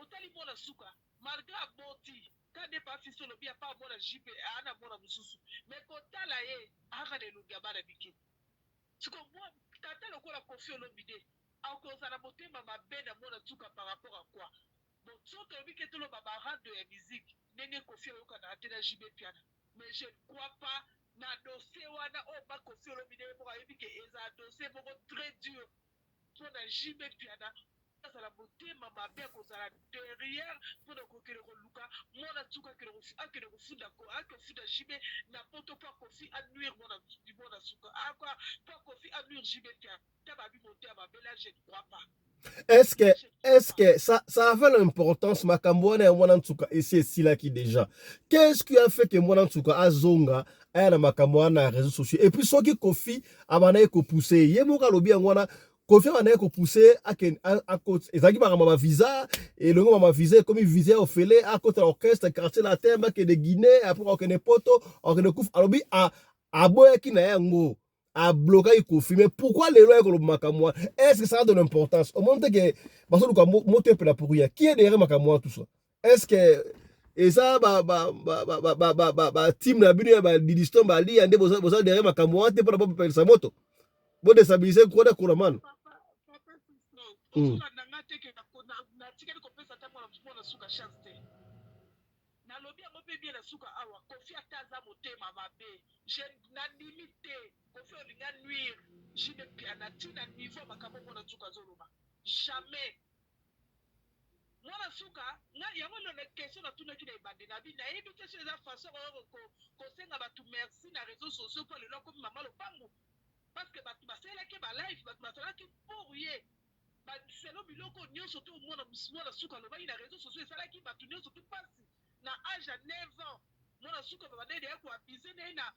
Otali mwana suka, malgré aboti ka nde bafisi, olobi apa mwana jipe aa na mwana mosusu, mais kotala ye aka na elongi ya bana mike. Siko tata lokola Kofi Olomide akozala motema mabe na mwana suka par rapport à quoi? Bon, so tolobi ke toloba barando ya musique, ndenge Kofi ayokanaka te na JB Mpiana, mais je ne crois pas na dossier wana oyo baKofi Olomide moko ayebi ke eza dossier moko très dur mpo na JB Mpiana azala motema mabe, akozala derrière mpona kokende koluka mwana suka, akende kofunda, akofunda JB na poto mpo akofi anuire mwana suka, mpo akofi anuire JB Mpiana. Ta babi motema mabe là, je ne crois pas. Est-ce que ça avait l'importance, makambo wana ya mwana nsuka esi esilaki déjà? Qu'est-ce qui a fait que mwana nsuka azonga, aya na makambo wana na réseaux sociaux? Et puis soki Kofi abandaki kopousse ye moko, alobi yango wana, Kofi abandaki kopousse, ezalaki makambo ya bavisa, elongo ba visa, ekomi visa ya ofele, akota orchestre Quartier Latin, bakende Guinée, après akokende Poto, akokende kufa. Alobi aboyaki na yango, ablokaki Kofi. Mais pourquoi lelo aye koloba makambo wana? Est ce que ça a de l'importance? Omoni te ke bazoluka moto epela pour rien? Qui est derrière makambo wana, tout ça? Est ce que eza bateam na bino ya badiliston balia nde boza derrière makambo wana te, mpona bopelisa moto, bodéstabiliser kona kolamano? Ozolanda nga te ke natikali kopesa ata mwana suka chance te. Nalobi yango mpe bien na suka awa, Kofi ata aza motema mabe, nandimi te Kofi olinga nuire JB Mpiana ntina niveau makambo mwana suka azoloba. Jamais. Mwana suka nga yango lelo na question natunaki na ebande, nabi nayebi te so eza façon oyo kosenga bato merci na réseaux sociaux, mpo lelo akomi mama lopangu, parce que bato basalelaki balive, bato basalaki pour ye baselo biloko nyonso to mwana suka alobaki na réseaux sociaux, esalaki bato nyonso to mpasi. Na age ya 9 ans, mwana suka babandeli ya koabuser na ye na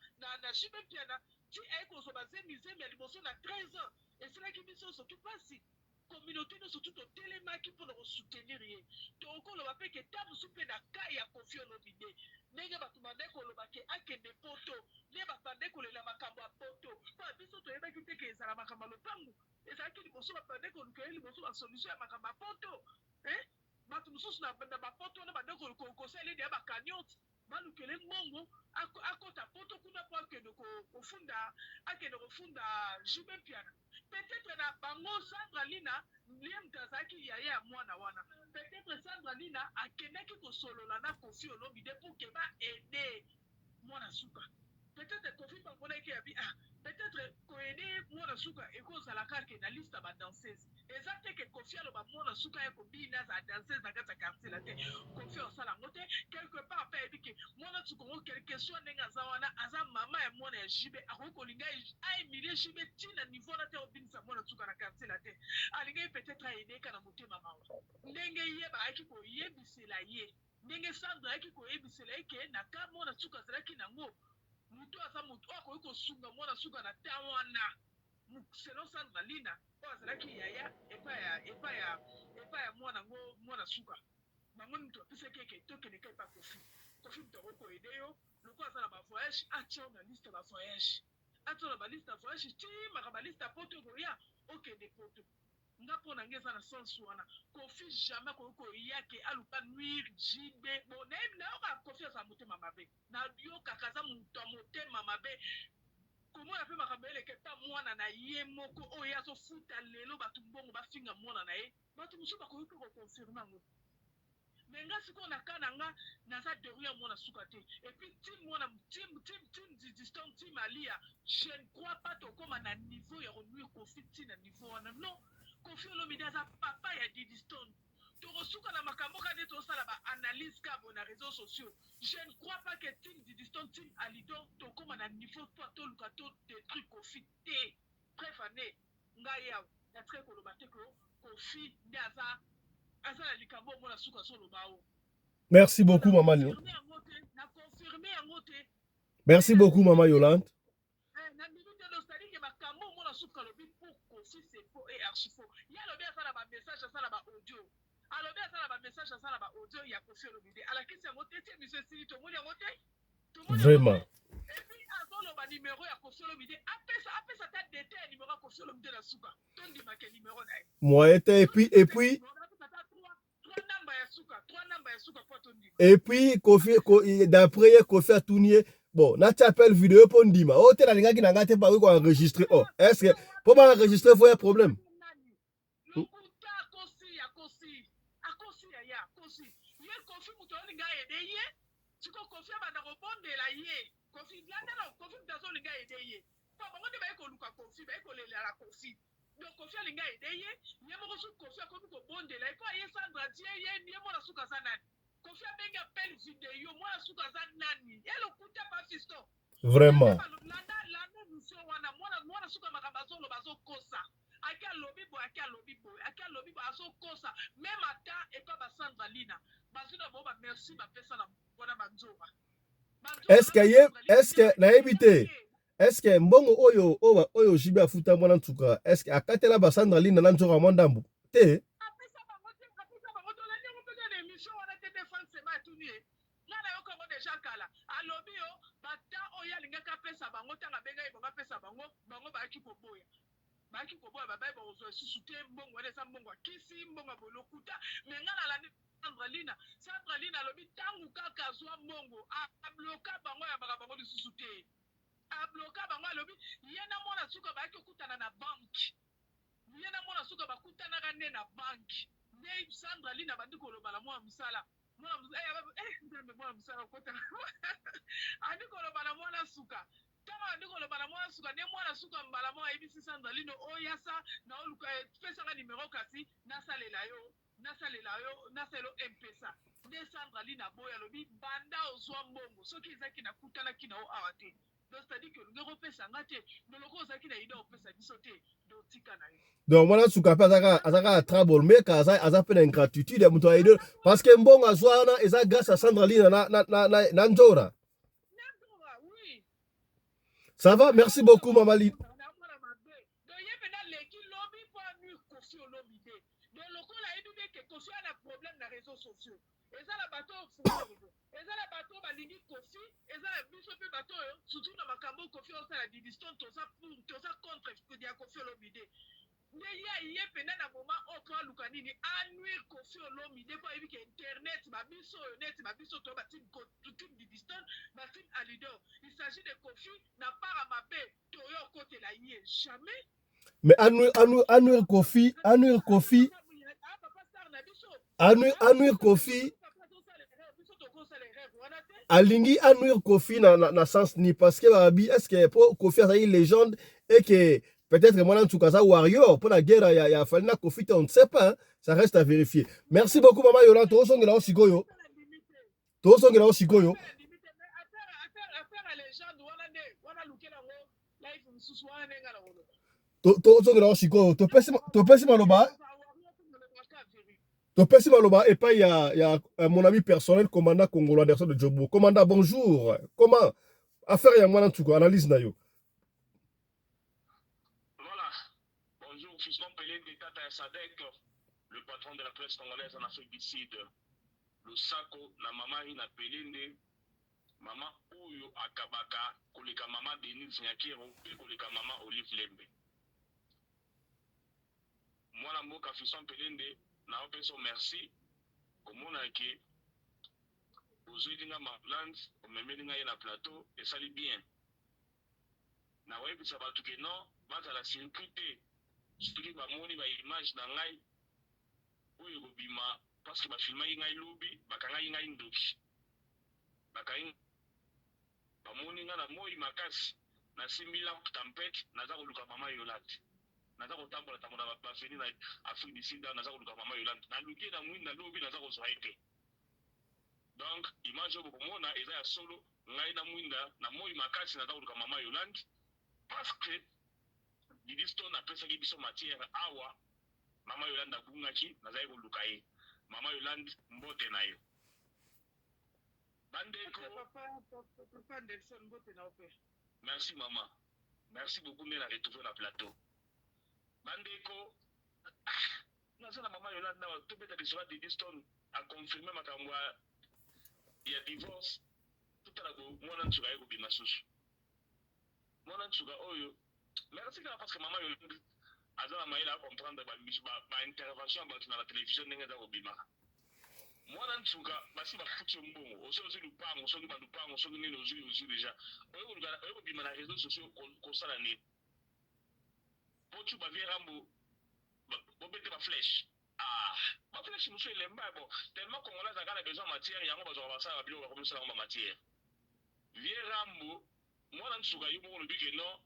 JB Mpiana, ti aye kozwa bazemi, zemi ya liboso na 13 ans, esalaki biso nyonso to mpasi. Communauté nyonso tout totelemaki mpona kosoutenir ye. Tokoloba mpe ke ta mosusu mpe na ka ya Koffi Olomide, ndenge bato bandaki koloba ke akende poto, nde bato bandaki kolela makambo ya poto, mpo biso toyebaki te ke ezala makambo ya lopangu ezalaki liboso. Bato bandaki koluka ye liboso basolution ya makambo ya poto, eh? Bato mosusu na bapoto wana bandaki kosalela ede ya bacagnotte, balukele mbongo akota poto kuna mpo akende kofunda JB Mpiana. Peut-être na bango Sandra Lina ye moto azalaki yaya ya mwana wana. Peut-être Sandra Lina akendaki kosolola na Koffi Olomide pour ke baaider mwana suka. Peut-être Koffi bamonaki yabi, ah, peut-être koaider mwana suka ekozala kaka na liste ya badanseuse. Eza te ke Koffi aloba mwana suka ya kobina, azala danseuse na kati ya quartier la te. Koffi osala yango te. Quelque part mpe ayebi ke mwana suka ngo, quelque soit ndenge aza wana, aza mama ya mwana ya JB, akoki kolinga ahumilie JB ntina niveau wana te, obinisa mwana suka na quartier la te. Alingaki peut-être aaider na motema mawa, ndenge ye bayaki koyebisela ye, ndenge Sandra ayaki koyebisela ye ke na ka mwana suka azalaki nango, moto aza moto oyo akoki kosunga mwana suka na ta wana, selon Sandra Lina oyo azalaki yaya epai ya mwana ngo, mwana suka. Bango moto apesaki eke tokende ka epai Koffi. Koffi moto akoki koaider yo lokola aza na bavoyage, atia na liste ya bavoyage, atia na baliste ya voyage ti maka baliste ya poto ekoya, okende poto. Nga mpo na ngai eza na sens wana. Koffi jamais akoki koya ke aluka nuire JB. Bon, nayebi, nayoka Koffi aza motema mabe, nayokaka aza moto ya motema mabe. Komona mpe makambo eleke ta mwana na ye moko oyo azofuta lelo bato mbongo bafinga mwana na ye, bato mosusu bakoki mpe koconfirmer yango. Me nga sikoyo na ka na nga, naza derrière mwana suka te. Et puis team mwana, team Didistone, team Alia, je ne crois pas tokóma na niveau ya konuire Koffi ntina niveau wana. Non, Koffi Olomide aza papa ya Didistone. Tokosuka na makambo kaka nde tozosala baanalyse kaka boye na réseaux sociaux. Je ne crois pas que team Didistone, team Alidor, tokóma na niveau po toluka todétruire Koffi te. Bref, ane ngai awa natikali koloba te ko Koffi nde aza na likambo omona suka azoloba o. Merci beaucoup, mama. Na confirme yango te. Merci beaucoup, mama Yolande. Na minute oyo, c'est-à-dire ke makambo omona suka alobi pour Koffi, c'est faux et archi faux. Ye alobi aza na bamessage, aza na baaudio, alobi aza na bamessage, aza na baaudio ya Koffi Olomide. Alakisi yango te. Ti émission esili, tomoni yango te. Vraiment. Et puis azoloba numéro ya Koffi Olomide, apesa ata détail ya numéro ya Koffi Olomide na suka, tondimake numéro na ye. Moyen te. Et puis Trois namba ya suka, trois namba ya suka po tondima. Et puis Koffi, d'après ye, Koffi atuni ye: bon, natia appel vidéo mpo ndima oyo te? Nalingaki na ngai te, bakoki koenregistrer. Oh, est ce que mpo baenregistrer faut ya problème? Lokuta, akosi, akosi, akosi yaya, akosi ye. Koffi moto aolinga aider ye. Siko Koffi abanda kobondela ye. Koffi landana, Koffi moto azolinga aider ye, mpo bango nde baye koluka Koffi, baye kolelela Koffi. Donc Koffi alingi aider ye, ye moko soki Koffi akomi kobondela ye mpo aye Sandra tie ye, ye mwana suka aza nani? Koffi abengi appel vidéo, mwana suka aza nani? Ye lokuta pa fiston. Vraiment. Landa, landa émission wana. Mwana suka, makambo azoloba, azokosa. Ake alobi boye, ake alobi boye, ake alobi boye, azokosa. Même ata epa basandra Lina bazwi na bango bamerci, bapesa na wana banzora. Est ce que ye, est ce que nayebi te, est ce que mbongo oyo JB afuta mwana nsuka, est ce que akatela basandra Lina na nzoka mwa ndambu te? Apesa bango te, apesa bango. Tolandi yango mpenza na émission wana te. Te, Frank Sema atuni ye. Nga nayoka yango déjà kala. Alobi yo bata oyo alingaki apesa bango, ntango abengaki bango apesa bango, bango bayaki koboya, bayaki koboya, babai bakozwa lisusu te mbongo wana, eza mbongo ya kisi, mbongo ya bolokuta. Me nga nalandi Sandra Lina. Sandra Lina alobi ntango kaka azwa mbongo, abloka bango, ayambaka bango lisusu te, abloka bango. Alobi ye na mwana suka bayaki kokutana na banke, ye na mwana suka bakutanaka nde na banke, nde Sandra Lina bandi koloba na mwana mosala, Nzambe, mwana mosala okota, andi koloba na mwana suka. Ntango andi koloba na mwana suka, nde mwana suka mbala moko ayebisi Sandra Lino oyo asa na oluka, pesanga nimero kasi nasalela yo, nasalela yo, nasalela yo Mpesa. Nde Sandra Lina boye alobi: banda ozwa mbongo, soki ezalaki nakutanaki na yo awa te, donc c'est-à-dire que olingi kopesa nga te, mais loko ozalaki na idée opesa biso te, donc tika na yo. Donc mwana suka mpe aza kaka trouble maker, aza mpe na ingratitude ya moto aide, parce que mbongo azwa wana eza grâce à Sandra Lina na Nzora. Na Nzora, oui. Ça va, merci beaucoup, mama Lina. Donc ye mpe naleki lobi mpo anuire Koffi Olomide. Sociaux, eza na bato oyo fungola, eza na bato oyo balingi Kofi, eza na biso mpe bato oyo, surtout na makambo oyo Kofi osala, Didiston, toza pour, toza contre ya Kofi Olomide. Nde ye mpenza na moment oyo mpo aluka nini? Anuire Kofi Olomide, mpo ayebi ke internet babiso oyo neti babiso to bateam team Didiston, bateam Alidor. Il s'agit de Kofi na para mabe, toyo okotela ye jamais. Mais anuire Kofi, anuire Kofi, Ah, papa star na biso. Anuire Kofi. Papa azosala erreur, biso tokosala erreur wana te. Alingi anuire Kofi na sens ni parce que babi, est ce que po Kofi azali légende et que peut-être mwana nsuka aza warrior mpo na guerre ya Fally na Kofi te, on ne sait pas, hein? Ça reste à vérifier. Merci beaucoup, mama Yolande. Tozongela o sikoyo, tozongela o sikoyo. Affaire ya légende wana nde wana, lukela yango live mosusu wana ndenge na koloba. Tozongela o sikoyo. Topesi maloba epai ya mon ami personnel, commandant Congolo Anderson de Jobo. Commandant, bonjour. Comment affaire ya mwana nsuka, analyse na yo? Voilà. Bonjour, Fiston Pelende, Tata Sadek, le patron de la presse congolaise en Afrique du Sud. Losako na mama Rina Pelende, mama oyo akabaka koleka mama Denise Nyakero mpe koleka mama Olive Lembe. Mwana mboka Fiston Pelende, naopesa merci komona ke ozweli nga Marland, omemeli ngai ye na plateau, esali bien. Nakoyebisa bato ke non, bazala surpris te soki bamoni baimage na ngai oyo ekobima, parce que bafilmaki ngai lobi, bakangaki ngai ndoki, bakangi, bamoni ngai na moi makasi, nasimbi lampe tempête, naza koluka mama Yolande, naza kotambola tambola baveni na Afrique du Sud, naza koluka mama Yolande, naluki na mwinda lobi, naza kozwa ye te. Donc image oyo bokomona eza ya solo, ngai na mwinda na moi makasi, naza koluka mama Yolande, parce que Didi Stone apesaki biso matière awa. Mama Yolande abungaki, nazali koluka ye. Mama Yolande, mbote na yo, bandeko. Papa Anderson, mbote na yo mpe. Merci mama, merci beaucoup nde na retrouve na plateau. Bandeko, naza na mama Yolande awa, tobeta lisolo ya Didi Stone, aconfirme makambo ya divorce. Totala mwana nsuka ye kobima susu, mwana nsuka oyo. Merci kaka parce que mama Yolande aza na mayele, acomprendre baintervention ya bato na batelevizio ndenge eza kobimaka. Mwana nsuka, basi bafuti yo mbongo, osi ozwi lupango, soki balupango, soki nini, ozwi déjà, oye kobima na réseau sociaux kosala nini? Po tu bavie Rambo, bobete baflèche, ah, baflèche mosusu elemba. Bon, tellement Congolais azalaka na besoin matière, yango bazwaka, basala babiloko, bakomisala yango bamatière. Vie Rambo, mwana nsuka, yo moko olobi ke non,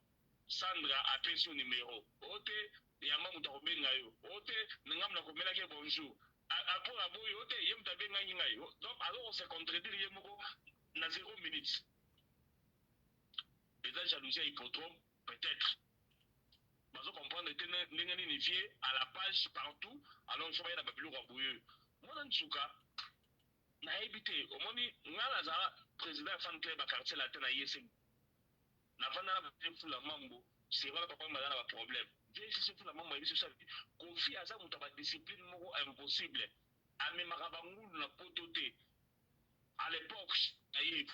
Sandra apesi yo numero o te, yamba moto akobenga yo o te, ngambo nakomelaki bonjour apo aboyi o te, ye moto abengaki ngai. Donc azoko se contredire ye moko na 0 minute. Eza jalousie ya hippodrome peut-être, bazo comprendre te ndenge nini vie à la page partout. Alors il faut baya na babiloko ya boye oyo. Mwana nsuka, nayebi te, omoni ngai nazala président ya fan club ya Quartier Latin na ye se navanda na Fula Mambo sera papa, baza na baproblème. Vie Fula Mambo ayebi biso, Kofi aza moto ya badiscipline moko impossible, amemaka bangulu na poto te. À l'époque na ye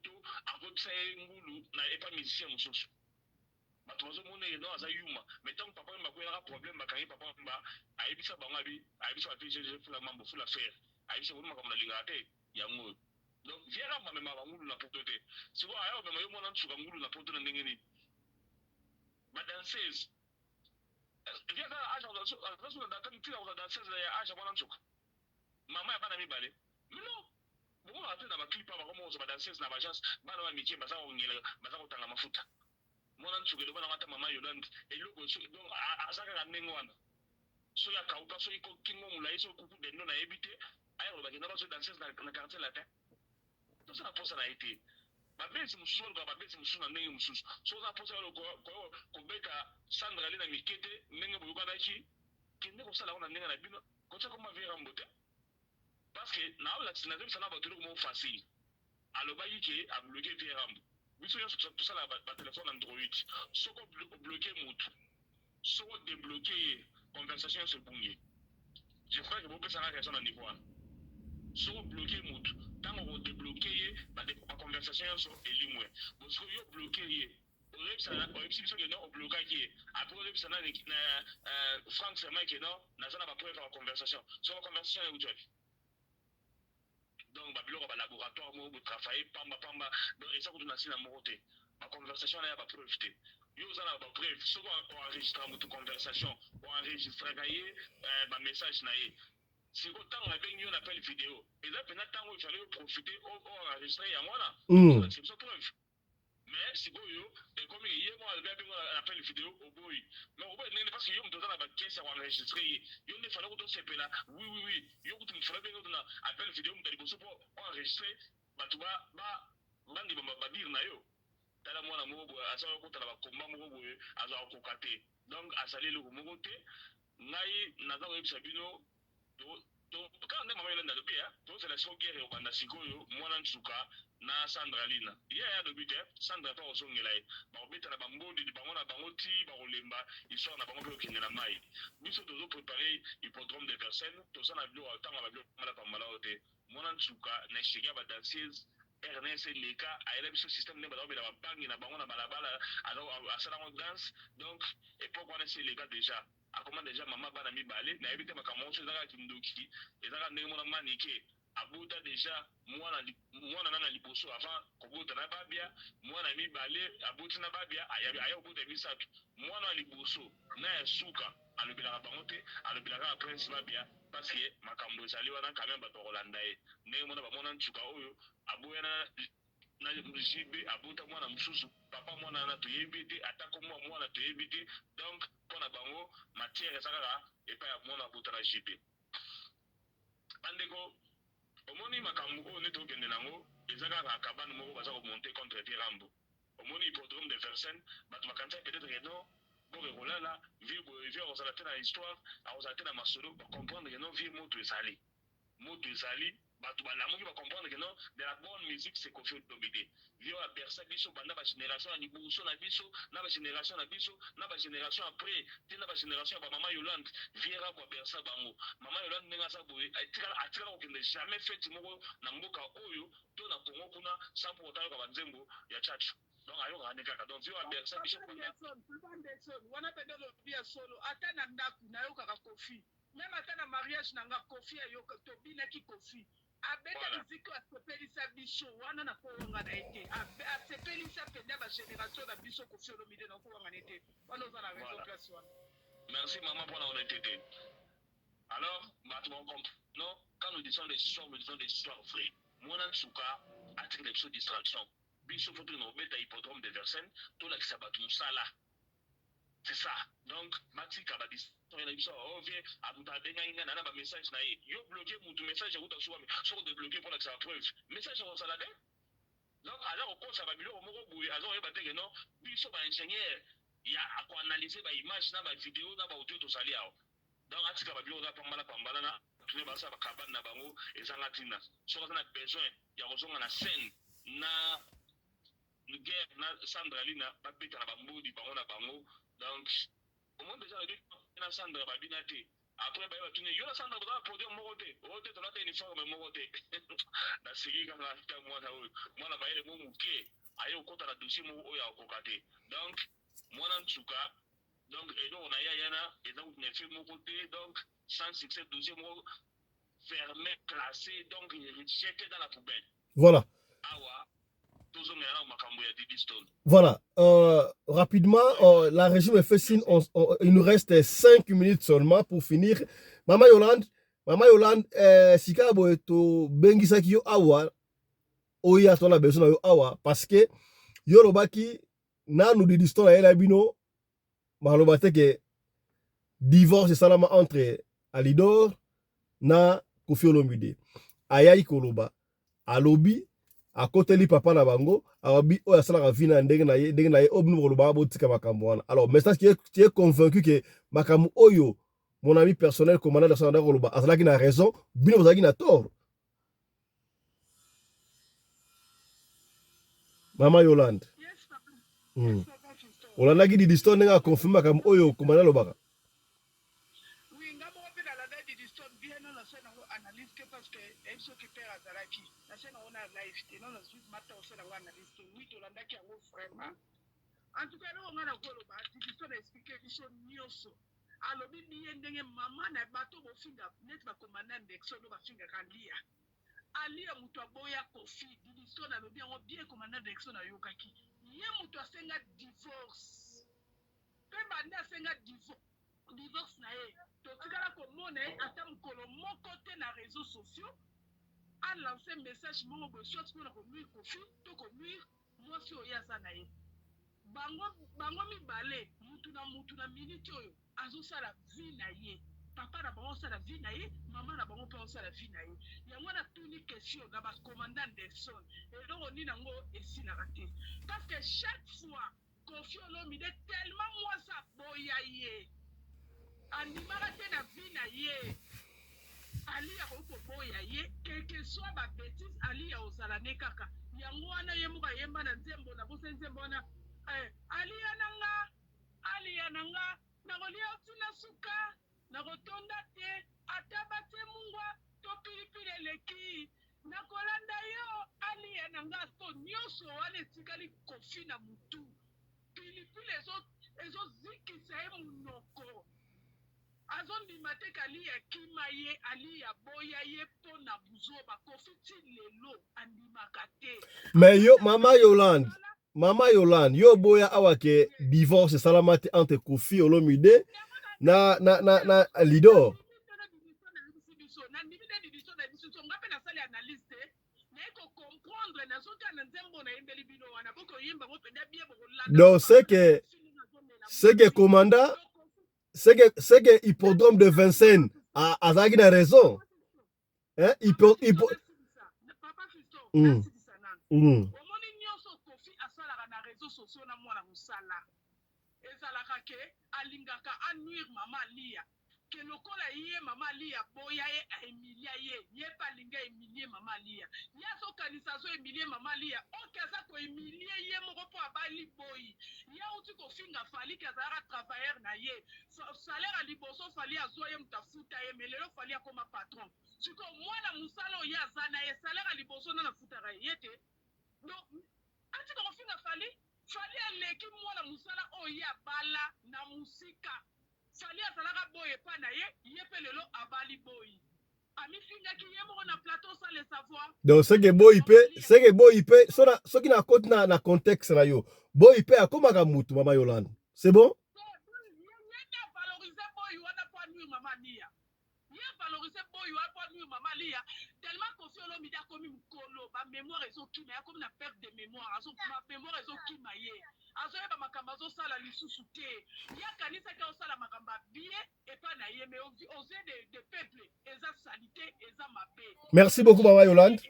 to akotisa ye ngulu na epa musicien mosusu, bato bazomona ye non, aza yuma. Mais ntango papa Wemba akwelaka problème, bakangi papa Wemba, ayebisa bango, abi ayebisa bato Fula Mambo, Fula Frère, ayebisa bango makambo nalingaka te yango oyo. Donc vieux Rambo amemaka bangulu na poto te. Sikoyo aya komema yo mwana nsuka ngulu na poto na ndenge nini? Badanseuse, vieux aza age, aza ntina kozala danseuse ya age ya mwana nsuka, mama ya bana mibale. Mais non, bomonaka te na baclip bakoma kozwa badanseuse na baagence, bana ba mike baza kongela, baza kotanga mafuta. Mwana nsuka, eloba nango ata mama Yolande, eloko donc aza kaka ndenge wana. Soki akauka, soki kingo molai, soki kuku dendo, nayebi te. Aya koloba kenda bazwa danseuse na Quartier Latin, tosala mposa na ye te. Babesi mosusu baluka babesi mosusu na ndenge mosusu. Soki oza mposa kobeta Sandra ale na mike te, ndenge boyokanaki, kende kosala yango na ndenge na bino, kotia koma vieux Rambo te, parce que naolakisa, nazobisa na bato eloko moko facile. Alobaki ke abloquer vieux Rambo. Biso nyonso tosala batelefone Android. Soki obloquer motu, soki odébloquer ye, conversation nyonso ebungi. Je crois que bopesanga raison na niveau wana. Soki o bloquer mutu, tango oko debloquer ye, ba ba conversation yonso elimwe. Bon sikoyo yo bloquer ye, ozoyebisa oyebisi biso que non o blokaki ye, après ozoyebisa nani na Franck Stemay que non naza na ba preuve ya ba conversation. Sikoyo ba conversation ewuti wapi? Donc ba biloko ya ba laboratoire moko bo travailler pamba pamba, donc eza kutu na tina moko te. Ba conversation wana ya ba preuve te. Yo oza na ba preuve, soki o enregistraka mutu conversation, o enregistraka ye ba message na ye. Sikoyo tango abengi yo na appel video, eza penza tango il fallait o profiter o enregistrer yango wana? Olakisa biso preuve. Mais sikoyo ekomi ke ye moko alobi abengi yo na appel video oboyi. Mais okoboya ndenge nini parce que yo mutu oza na ba caisse ya ko enregistrer ye. Yo nde fallait kutu osepela oui oui oui yo kutu mutu fallait obenga ye kutu na appel video mutu ya liboso po o enregistrer batu ba ba bandima ba dire na yo. Tala mwana moko boye aza kokota na ba combat moko boye azwa kokoka te. Donc azali eloko moko te. Ngai naza koyebisa bino to kaka nde mama Yolande alobi hein tozela sikoyo guerre ekobanda sikoyo muana nsuka na Sandra Lina ye aya alobi te Sandra pe akozongela ye bakobetana ba mbodi bango na bango ti bakolemba histoire na bango pe ekokende na mayi biso tozo prepare hippodrome de Vincennes toza na biloko ya kotanga ba biloko pambala pambala oyo te muana nsuka na echec ya ba danseuse Ernest eleka ayela biso système ndenge baza komela ba bangi na bango na balabala asala yango danse donc epoque wana esi eleka dejà akoma dejà mama bana mibale nayebi te makambo yango soki eza kaka kindoki eza kaka ndenge mona manike abota dejà mwana mwana nana liboso avant kobota na babia mwana ya mibale aboti na babia aya kobota ya misato mwana ya liboso na ya suka alobelaka bango te alobelaka kaka prince babia parce que makambo ezali wana quand meme bato bakolanda ye ndenge mona bamona nsuka oyo aboya na na JB abota mwana mosusu papa mwana wana toyebi ye te ata kombo ya mwana toyebi te donc mpo na bango matière eza kaka epai ya mwana abota na JB bandeko omoni makambo oyo nde tokende nango eza kaka kabane moko baza komonte contre vieux Rambo omoni hippodrome de Vincennes bato bakanisaki peut-être que non boke kolala vieux boye vieux akozala te na histoire akozala te na masolo ba comprendre que non vieux moto ezali moto ezali bato balamuki ba comprendre que non de la bonne musique c'est Koffi Olomide vieux oyo abersa biso banda ba generation ya liboso na biso na ba generation na biso na ba generation après ti na ba generation ya ba mama Yolande vieux Rabo abersa bango mama Yolande ndenge aza boye atikala atikala kokende jamais feti moko na mboka oyo to na Congo kuna sans pour autant ayoka ba nzembo ya Tchatcho donc ayokaka nde kaka donc vieux oyo abersa biso Papa banda Anderson, Papa Anderson, wana pende olobi ya solo, ata na ndaku nayokaka Koffi, meme ata na mariage na nga Koffi ayoka, tobinaki Koffi, abeta voilà miziki oyo asepelisa biso, wana nakowangana ye te, abe, asepelisa penza ba generation na biso Koffi Olomide, nakowangana ye te, wana oza na raison voilà place wana. merci maman pona honnêteté alors bato ba comprendre non quand nous disons des histoires nous disons des histoires vraies mwana nsuka atikela biso distraction biso faut tokende kobeta hippodrome de Vincennes tolakisa bato mosala c'est ça donc batika ba distraction na biso oh vieux abuta abengaki ngai na ba message na ye yo bloquer mutu message ekuta suka soki odebloquer mpo olakisa ba preuve message ekozala te donc aza kokosa ba biloko moko boye aza koyeba te ke non biso ba ingénieur ya koanalyse ba image na ba video na ba audio tozali awa donc atika ba biloko eza pambala pambala na tune basala ba cabane na bango ezanga ntina soki aza na besoin ya kozonga na scène na guerre na Sandra Lina babeta na bambodi bango na bango donc omoni deja alobi na Sandra babina te après baye batuni yo na Sandra boza na podium moko te oyo te tolata uniforme moko te naseki kaka ta mwana oyo mwana mayele mo moke aye kokota na dossier moko oyo akokoka te donc mwana nsuka donc eloko na ye ayana eza kutu na effet moko te donc sans succès dossier moko fermé classé donc jeté dans la poubelle Voilà. awa tozongela na makambo ya Didi Stone. Voilà. Rapidement, la régie me fait signe. Il nous reste 5 minutes seulement pour finir. Maman Yolande, Maman Yolande, sika boye to bengisaki yo awa, oya to na besoin na yo awa parce que yo lobaki nanu Didi Stone ayela bino maloba te ke divorce esalama entre Alidor na Koffi Olomide. Ayaki koloba, alobi akoteli papa na bango, alobi oyo asalaka vie na ndenge na ye, ndenge na ye oyo bino bokoloba botika makambo wana. Alors maintenant tu es convaincu que makambo oyo mon ami personnel commandant de son koloba azalaki na raison, bino bozalaki na tort. Mama Yolande. Yes, papa. Yes, papa Fiston. Olandaki Didi Stone ndenge aconfirme makambo oyo commandant alobaka. Oui, nga moko mpe nalanda Didi Stone bien, non nasala yango analyse te parce que eh, biso Soki père azalaki na chaîne yango na live te, non, nazwi mata osala yango analyse te. Oui, tolandaki yango vraiment. En tout cas, eloko ngai nakoloba, Didiso na expliquer biso nyonso, alobi biye ndenge mama na bato bofinga neti bakomanda Ndexon oyo bafingaka Lia, Alia moto aboya Kofi. Didison alobi yango bien. Komanda Ndexon ayokaki ye moto asenga divorce, mpe banda asenga divorce na ye, totikala komona ye ata mokolo moko te na réseaux sociaux alance message moko boye, soit mpona konuire Kofi to konuire mwasi oyo aza na ye. Bango mibale, mutu na mutu na miniti oyo azosala vie na ye. Papa na bango osala vie na ye, mama na bango mpe osala vie na ye. Yango wana tuni question na bacommandant Nelson: eloko nini yango esilaka te? Parce que chaque fois Kofi Olomide, tellement mwasi aboya ye, andimaka te na vie na ye, Ali akoki koboya ye, quelque soit babêtises, Ali ozala ne kaka. Yango wana ye moko ayemba na nzembo na bosa, nzembo wana "Aliya na nga, Aliya na nga, nakolia otina suka, nakotonda te, ata batie mungwa to pilipili eleki, nakolanda yo, Aliya na nga." To nyonso wana etikali Kofi na mutu, pilipili ezozikisa ye monoko, azondima te k'Aliya kima ye, Aliya boya ye mpo na buzoba. Kofi ti lelo andimaka te. Mais yo, mama Yolande, mama Yolande, yo boya awa ke divorce esalama te entre Kofi Olomide na Lidor. Nandimi nde biso na biso, nga mpe nasali analyse te, naye kocomprendre, nazotia na nzembo nayembeli bino wana, bokoyemba ngo mpenza bien, bokolanda. Donc c'est que commandant, c'est que hippodrome de Vincennes azalaki na raison, hein? Hippo. Papa Fiston, nasilisa nanu. Omoni, nyonso Kofi asalaka na réseau sociaux na mwana mosala, ezalaka ke alingaka anuire mama Alia, ke lokola ye mama Alia boya ye, ahumilia ye, ye mpe alingi ahumilie mama Alia. Ye azokanisa azohumilie mama Alia, oke aza kohumilie ye moko mpo abali boyi. Ye auti kofinga Fally ke azalaka travailleur na ye, salaire ya liboso Fally azwa, ye moto afuta ye. Mais lelo Fally akoma patron. Sikoyo mwana mosala oyo ye aza na ye, salaire ya liboso nana afutaka ye te. Donc atika kofinga Fally. Fally aleki mwana mosala oyo ye abala na mosika. Fally azalaka boye epa na ye, ye mpe lelo abali boyi, amifingaki ye moko na plateau sans le savoir. Donc c'est que boyi mpe, c'est que boyi mpe, soki nakoti na contexte na yo, boyi mpe akomaka mutu. Mama Yolande, c'est bon. Ye nde avalorise boyi wana mpo anuire mama Lia. Ye valorise boyi wana mpo anuire mama Lia. Tellement Kofi Olomide akomi mokolo, bamémoire ezokima ye, akomi na perte de mémoire, bamémoire ezokima ye, azoyeba makambo azosala lisusu te. Ye akanisaki azosala makambo ya bien epa na ye, mais aux yeux de peuple eza saleté, eza mabe. Merci beaucoup, mama Yolande.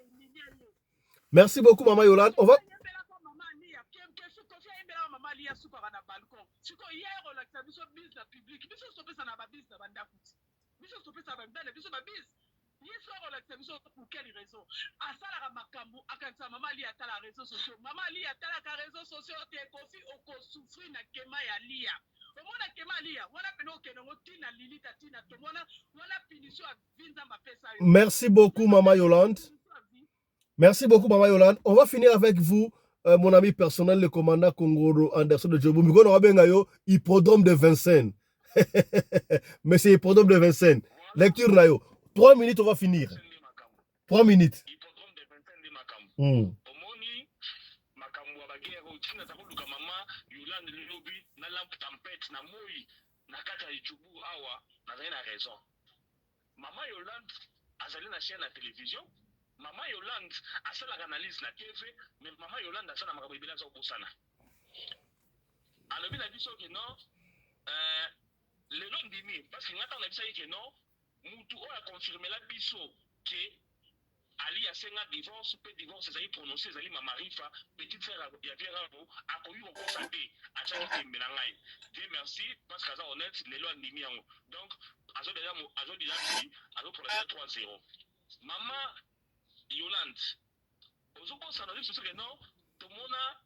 Merci beaucoup, mama Yolande. On va Ayembelaka mama Alia, Kofi ayembelaka mama Alia sukaka na balcon. Sikoyo ye akolakisa biso bise na public. Biso topesa na babise na bandako ti, biso topesa bamibali na biso babise, ye so akolakisa biso pour quelle raison? Asalaka makambo, akanisa mama Ali atala réseaux sociaux. Mama Ali atalaka réseaux sociaux te. Kofi, okosouffrir na kema ya Lia. Omona kema Alia wana pene, okende ngo ntina lilita, ntina tongo wana, wana punition ya vie Nzambe apesa yo. Merci beaucoup, mama Yolande. Merci beaucoup, mama Yolande. On va finir avec vous, mon ami personnel, le commandant Kongoro Anderson de Djobo. Mikono wabenga yo hippodrome de Vincennes, mais c'est hippodrome de Vincennes. Lecture na yo, 3 minutes, on va finir. Nde makambo. 3 minutes. Hippodrome de Vincennes nde makambo. Omoni makambo ya baguerre oyo, ntina aza koluka mama Yolande lobi na lampe tempête na moi na kati ya Joburg awa, nazali na raison. Mama Yolande azali na chaîne ya télévision, mama Yolande asalaka analyse na TV, mais mama Yolande aza na makambo ebele aza kobosana. Alobi na biso ke non, lelo ndimi, parce que nga ntango nayebisaki ke non, mutu oyo aconfirmela biso ke Ali asenga divorce mpe divorce ezali prononcé, ezali mama Rifa, petite sœur ya vieux Rabo. Akoki kokosa te, atiaki tembe na ngai. Dieu merci, parce que aza honnête, lelo andimi yango. Donc azodela bi azopola déjà 3 0. Mama Yolande, ozobosana oyebi ke non, tomona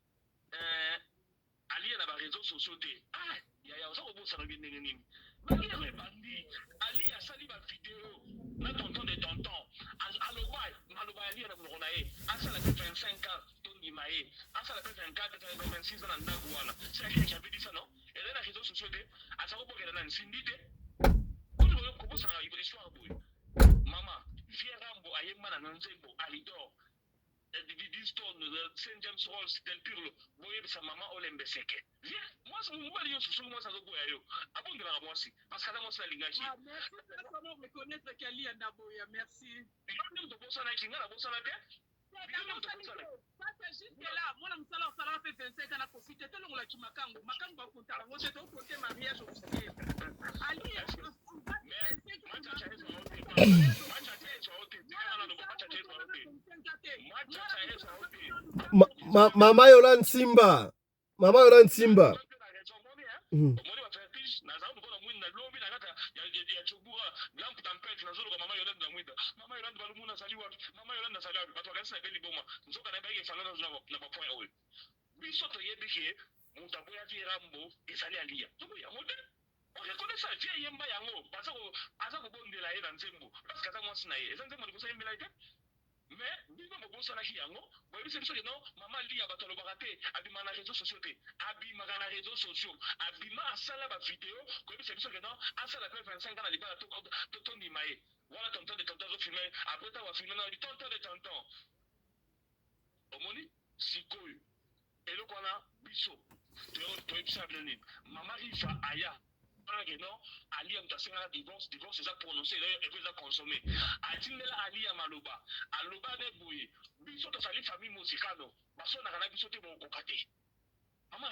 Ali na baréseaux sociaux te. Ah yaya, oza kobosana oyebi ndenge nini baguerre ebandi. Ali asali bavideo na tonton de tonton, aloba. Alia na monoko na ye, asala pe 25 ans tondima ye, asala pe 24, 26 ans na ndaku wana. C'est Alia qui avait dit ça, non? Ezali na réseaux sociaux te, aza kobokela nani? Cindy te? Boni boyo kobosanaka histoire boye. Mama, vieux Rambo ayemba na nzembo Alidor, Didi Stone, Saint James Rolls, Del Pirlo, boyebisa mama Olembe Seke. Vieux, mwasi mobali nyonso soki mwasi azoboya yo, abondelaka mwasi parce que aza mwasi alingaki. Ah, merci, personne reconnaître qu'Alia Naboya, merci. Yo nde moto obosanaki, ngai nabosana te. Bino nde moto obosanaki. Jusque là, mwana mosala osalaka mpe 25 ans na Kofi te, tolongolaki makango makango bakontaka yango te, tokote mariage officiel. Ali Mama Yolande Simba, Mama Yolande Simba. Omoni ba vertige, nazala lokola mwinda lobi na kati ya Tshobura, lampe tempete, nazoluka mama Yolande na mwinda. Mama Yolande Balumuna azali wapi? Mama Yolande azali wapi? Bato bakanisi na beli boma, nzoka na yebaki efanda na ba point oyo. Biso toyebi ke moto aboyaki Rambo ezali Aliya. Toboyi yango te. On reconnaît ça, vieux yemba yango, baza ko aza kobondela ye na nzembo parce que aza mwasi na ye. Eza nzembo liboso ayembela ye te. Mais bino bobosanaki yango, boyebisi biso ke non, mama Liya bato alobaka te, abimaka na réseaux sociaux te. Abimaka na réseaux sociaux, abima asala ba video koyebisa biso ke non, asala pe 25 ans na libala to to tondima ye. Wana tonton de tonton azo filmer, après tango afilmer na tonton de tonton. Omoni sikoyo eloko wana biso toyebisa bino nini? Mama Rifa aya ke non, Aliya moto asengaka divorce, divorce eza prononcé et puis eza consommé. Atindela Aliya maloba, aloba ne boye, biso tozali famille Mozikano, basonaka na biso te, bokokoka te. Mama,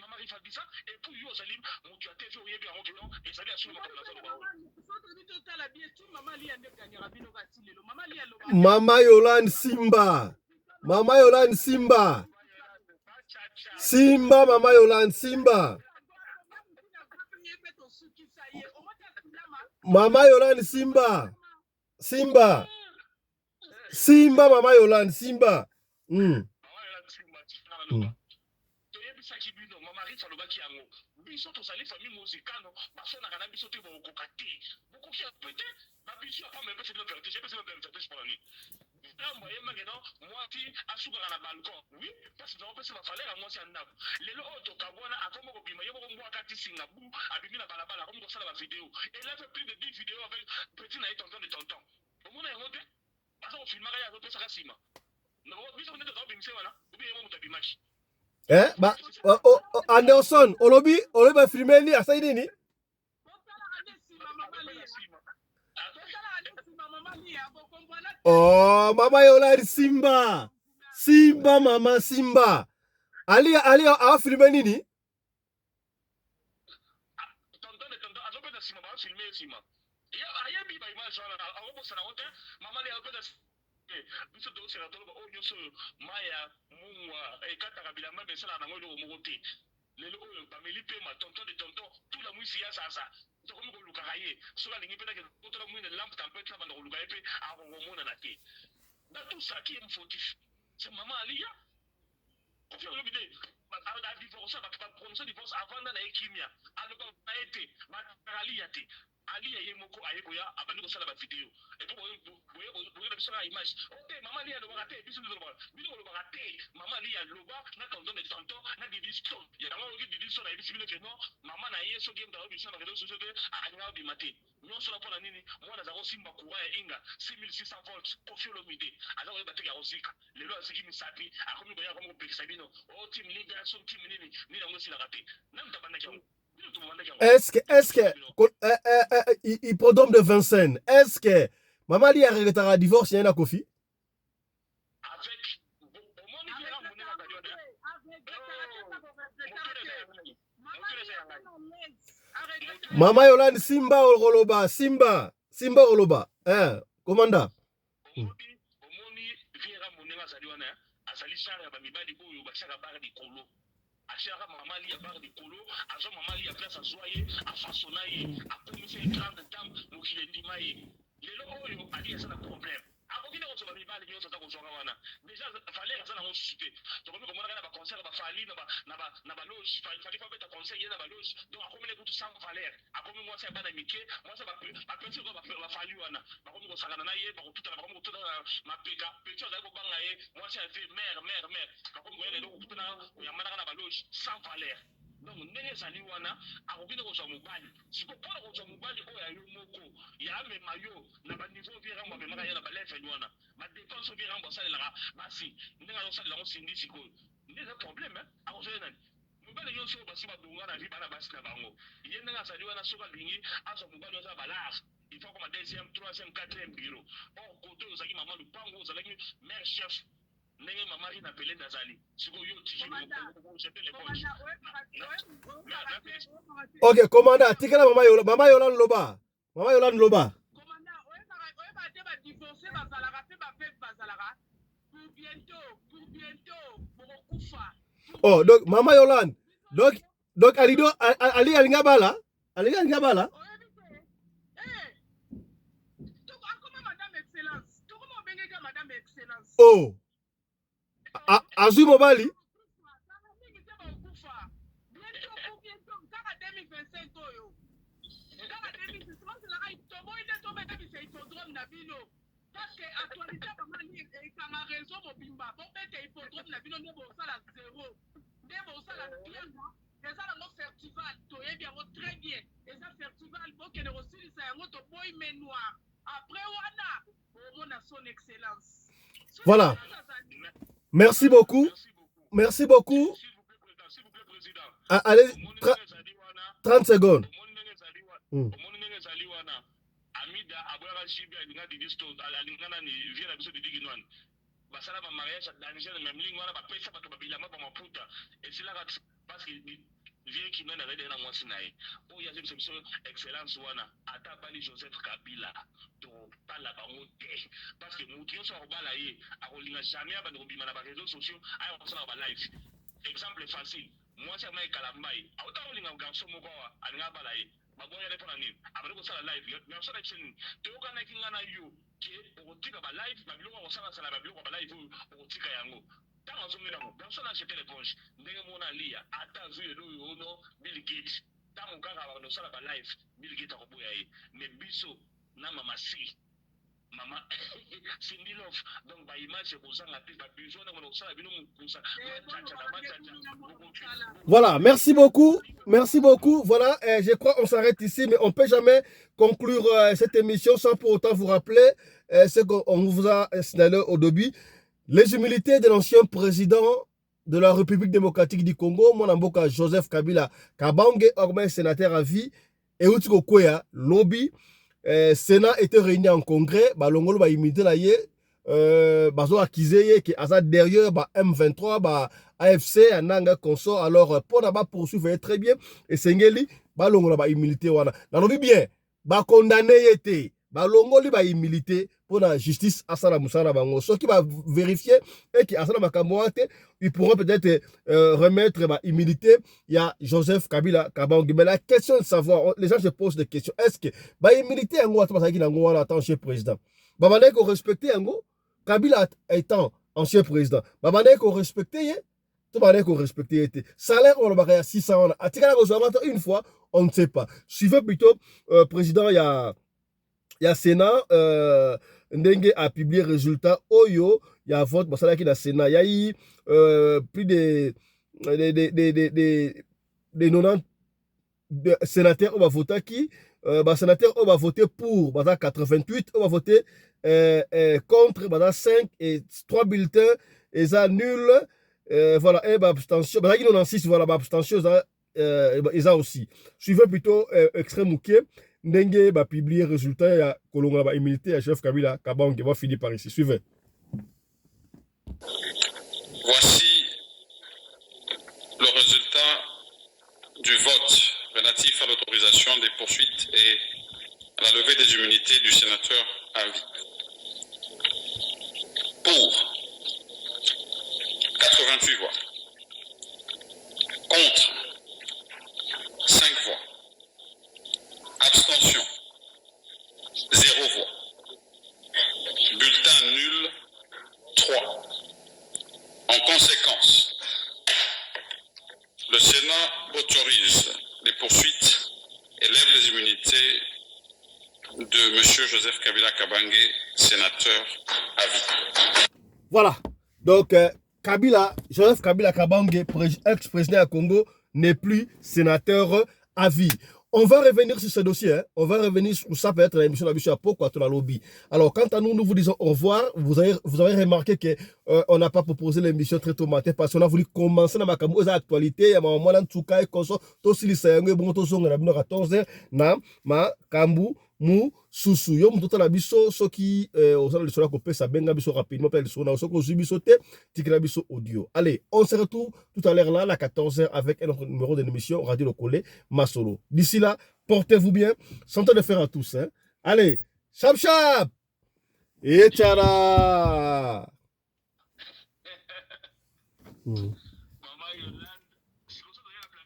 mama Rifa dit ça, et puis yo ozali moto ya TV, oyebi yango ke non, ezali ya solo makambo nazoloba oyo. Mama Yolande Simba, Mama Yolande Simba, Simba, Mama Yolande Simba, Mama Yolande Simba, Simba, Simba, Mama Yolande Simba. Mama Yolande Simba, mm. Toyebisaki bino, mama Rita alobaki yango, biso tozali famille Mozikano, basonaka na biso te, bokokoka te, bokoki pe te. Babiso ya pamba epesi bino vertige, epesi bino vertige mpona nini? Ntango ayembaki no mwasi asukaka na balcon, oui, parce que opesi bafalere ya mwasi ya ndako. Lelo oyo tokabwana, akomi kobima ye moko, mbwa akati singa bu, abimi na balabala, akomi kosala bavideo. Elle a fait plus de 10 vidéos avec petit na ye tonton de tonton. Omona yango te, baza kofilmaka ye, azopesaka nsima. Biso nde toza kobimisa wana, obi ye mo moto abimaki. Eh, ba, oh, oh, oh, Anderson, olobi, olobi ba filmer ni asali nini? Oh, mama Yolande Simba. Simba mama Simba. Ali Ali a filmé nini? Tonton de tonton azopesa nsima, bafilme ye nsima. Ayebi ba image wana, akobosana yango te. Mama li azopesa biso, tozoseka, toloba oyo nyonso oyo mai ya mungwa ekataka bilamba, me esalaka nango eloko moko te. Lelo oyo bameli pema, tonton de tonton tula mwisi ya sasa, tokomi kolukaka ye. Soki alingi mpe nake kotola mwine lampe tempete na banda koluka ye mpe akokomonana te. Dans tout ça, qui est fautif? C'est maman Aliya. Kofi olobi te adivorce, bato baprononce divorce, avanda na ye kimia, aloba na ye te, bataka Aliya te. Aliya ye moko aye koya, abandi kosala bavideo, et puis boye na biso kaka image o te. Mama Aliya alobaka te, biso tozolobaka, bino bolobaka te. Mama Aliya aloba na tonton de tonton na Didi Stone. Yango oyoki Didi Stone ayebisi bino ke non, mama na ye soki ye moto azobimisa na réseaux sociaux te, alinga obima te. Nyonso na mpona nini? Mwana aza kosimba courant ya Inga 6600 volts. Kofi Olomide aza koyeba teke akozika. Lelo aziki misapi, akomi koya, akomi kopekisa bino o team leader, so team nini nini, yango esilaka te. Nani tabandaki yango? Bino tobandaki yango. Est-ce que hippodrome de Vincennes, est-ce que Mama Lia regrettera divorce na Kofi? Avec omoni vieux Rambo ndenge azali wana, moto eza ya ngai. Mama Yolande Simba Oroloba, Simba, Simba Oroloba, hein, commanda. Omoni vieux Rambo ndenge azali wana, azali genre ya bamibali oyo batiaka barre likolo. Atiaka mama Lia barre likolo, azwa mama Lia place, azwa ye, afasona ye, akomisa ye grande dame, mokili endima ye. Lelo oyo Ali aza na problème, akoki nde kozwa nyonso, bamibali nyonso aza kozwaka wana déjà valeur aza nango susu te. Tokomi komonaka na baconcert bafali na baloge. Fali fa beta concert ye na baloge, donc akomi ne kutu sans valeur. Akomi mwasi ya bana mike, mwasi ya bapeti oyo bafali wana bakomi kosangana na ye, bakotutana, bakomi kotutana mapeka. Petit azali kobanga ye, mwasi ya vie mare mare mare, bakomi koya lelo kokutana, koyambanaka na baloge sans valeur. Donc ndenge ezali wana, akoki nde kozwa mobali sikoyo. Mpona kozwa mobali oyo ya yo moko ya amema yo na baniveau vie Rambo amemaka ye na balevel wana, badépense oyo vie Rambo asalelaka basi, ndenge azosalela yango Cindy sikoyo, nde eza problème. Akozwa ye nani? Mobali nyonso oyo basi babonga na vie, bana basi na bango. Ye ndenge azali wana, soki alingi azwa mobali oyo aza balare, il faut akoma deuxième, troisième, quatrième bureau. Or kote oyo ozalaki mama lupango, ozalaki mère chef, ndenge mama Rina Pelende azali sikoyo, yo tiji jeter l'éponge. Ok, commandant, tikala mama Yola, mama Yola loba. Mama Yola loba. Commandant, oyeba te, badivorce bazalaka mpe baveuve bazalaka. Pour bientôt, pour bientôt bokokufa. Oh, donc mama Yolande, donc Alido Ali alinga bala, alinga alinga bala. Oyebi te. Akoma madame excellence, tokoma obengeka madame excellence. Oh. Azwi mobali. Mingi te, bakokufa bientôt, pour bientôt, kaka 2025 oyo, kaka 2025. Ozelaka toboyi nde tobebisa hippodrome na bino, parce que actualité bamani ekanga réseau mobimba. Bobeta hippodrome na bino nde bosala zéro, nde bosala pianga. Eza nango festival, toyebi yango très bien, eza festival. Bokende kosilisa yango, toboyi main noire. Après wana bomona son excellence. Son Voilà. excellence azali. Merci beaucoup. Merci beaucoup. S'il vous plaît, président, s'il vous plaît, président. Ah, allez, Omoni ndenge ezali wana. 30 secondes. Omoni ndenge ezali wana. Omoni ndenge ezali wana, Amida aboyaka JB, alinga Didi Stone, alinga nani, vie na biso Didi Kinwani. Basala bamariage ya danger na memling wana, bapesa bato babilamba, bamaputa esilaka parce que vie Kinwani azali deja na mwasi na ye oyo azebisa biso excellence wana. Ata abali Joseph Kabila, tokotala bango te, parce que motu nyonso akobala ye akolinga jamais abandi kobima na baréseaux sociaux, aya kosalaka balive. Exemple facile, mwasi ya Mike Kalambai auta kolinga garçon moko awa, alinga abala ye, baboyane mpo na nini? Abandi kosala live. Garçon na biso nini, toyokanaki nga na yo ke okotika balive, babiloko ya kosalasala, babiloko ya balive oyo okotika yango. Ntango azongeli yango, garçon na jeter l'éponge. Ndenge mona alia, ata azwi lelo oyo ono Bill Gates, ntango kaka babanda kosala balive, Bill Gates akoboya ye. Mais biso na mama si mama Cindy Love, donc baimage ekozanga te, babesoin ndenge na kosala bino mokusa machacha na machacha. Voilà, merci beaucoup. Merci beaucoup. Voilà, je crois qu'on s'arrête ici, mais on ne peut jamais conclure cette émission sans pour autant vous rappeler ce qu'on vous a signalé au début. Les immunités de l'ancien président de la République démocratique du Congo, mwana mboka Joseph Kabila Kabange, ormai sénateur à vie, euti kokwea lobi. Sénat était réuni en congrès, balongolo ba immunité na ye, bazo accuser ye ke aza derrière ba M23, ba AFC, ananga consort. Alors mpona ba poursuivre ye très bien, esengeli balongola ba immunité wana. Nalobi bien, bakondane ye te, balongoli ba immunité mpona justice asala mosala na bango. Soki bavérifie eke asala makambo wana te, ils pourront peut-être remettre ba immunité ya Joseph Kabila Kabange. Mais la question de savoir, les gens se posent des questions: est-ce que ba immunité yango ata bazalaki nango wana ata ancien président, babandaki korespecte yango? Kabila étant ancien président, babandaki korespecte ye to bandaki korespecte ye te? Salaire oyo balobaka ya 600 wana, atikala kozwa yango ata une fois? On ne sait pas. Suivez plutôt président ya Sénat, ndenge apublie résultat oyo ya vote basalaki na Sénat. Yai plus de 90 de sénateurs oyo bavotaki. Basénateur oyo bavote pour baza 88, oyo bavote contre baza 5 et 3 bulletins eza nul. Voilà, et baabstention bazalaki 96. Voilà, baabstention eza aussi. Suivez plutôt extrait moke ndenge bapublie résultat ya kolongola baimmunité ya chef Kabila Kabange. Va finir par ici, suivez. Voici le résultat du vote relatif à l'autorisation des poursuites et à la levée des immunités du sénateur à vie. Pour 88 voix. Contre 5 voix. Abstention 0 voix. Bulletin nul. En conséquence, le Sénat autorise les poursuites et lève les immunités de M. Joseph Kabila Kabange, sénateur à vie. Voilà. Donc, Kabila, Joseph Kabila Kabange, ex-président du Congo, n'est plus sénateur à vie. On va revenir sur ce dossier, hein. On va revenir sur ça, peut-être l'émission de la à pourquoi la lobby. Alors, quant à nous, nous vous disons au revoir. Vous avez remarqué qu'on on n'a pas proposé l'émission très tôt matin parce qu'on a voulu commencer dans ma actualité. Il y a un moment, en tout cas, tosilisa yango ebongo tozonga na bino 14h na makambu mususu. Yo moto otala biso, soki ozala lisolo ya kopesa, benga biso rapidement mpe lisolo na soki ozwi biso te, tikela biso audio. Allez, on se retrouve tout à l'heure là à 14h avec un autre numéro de l'émission Radio Lokole Masolo. D'ici là, portez-vous bien, santé de fer à tous, hein. Allez, chap chap et tchara.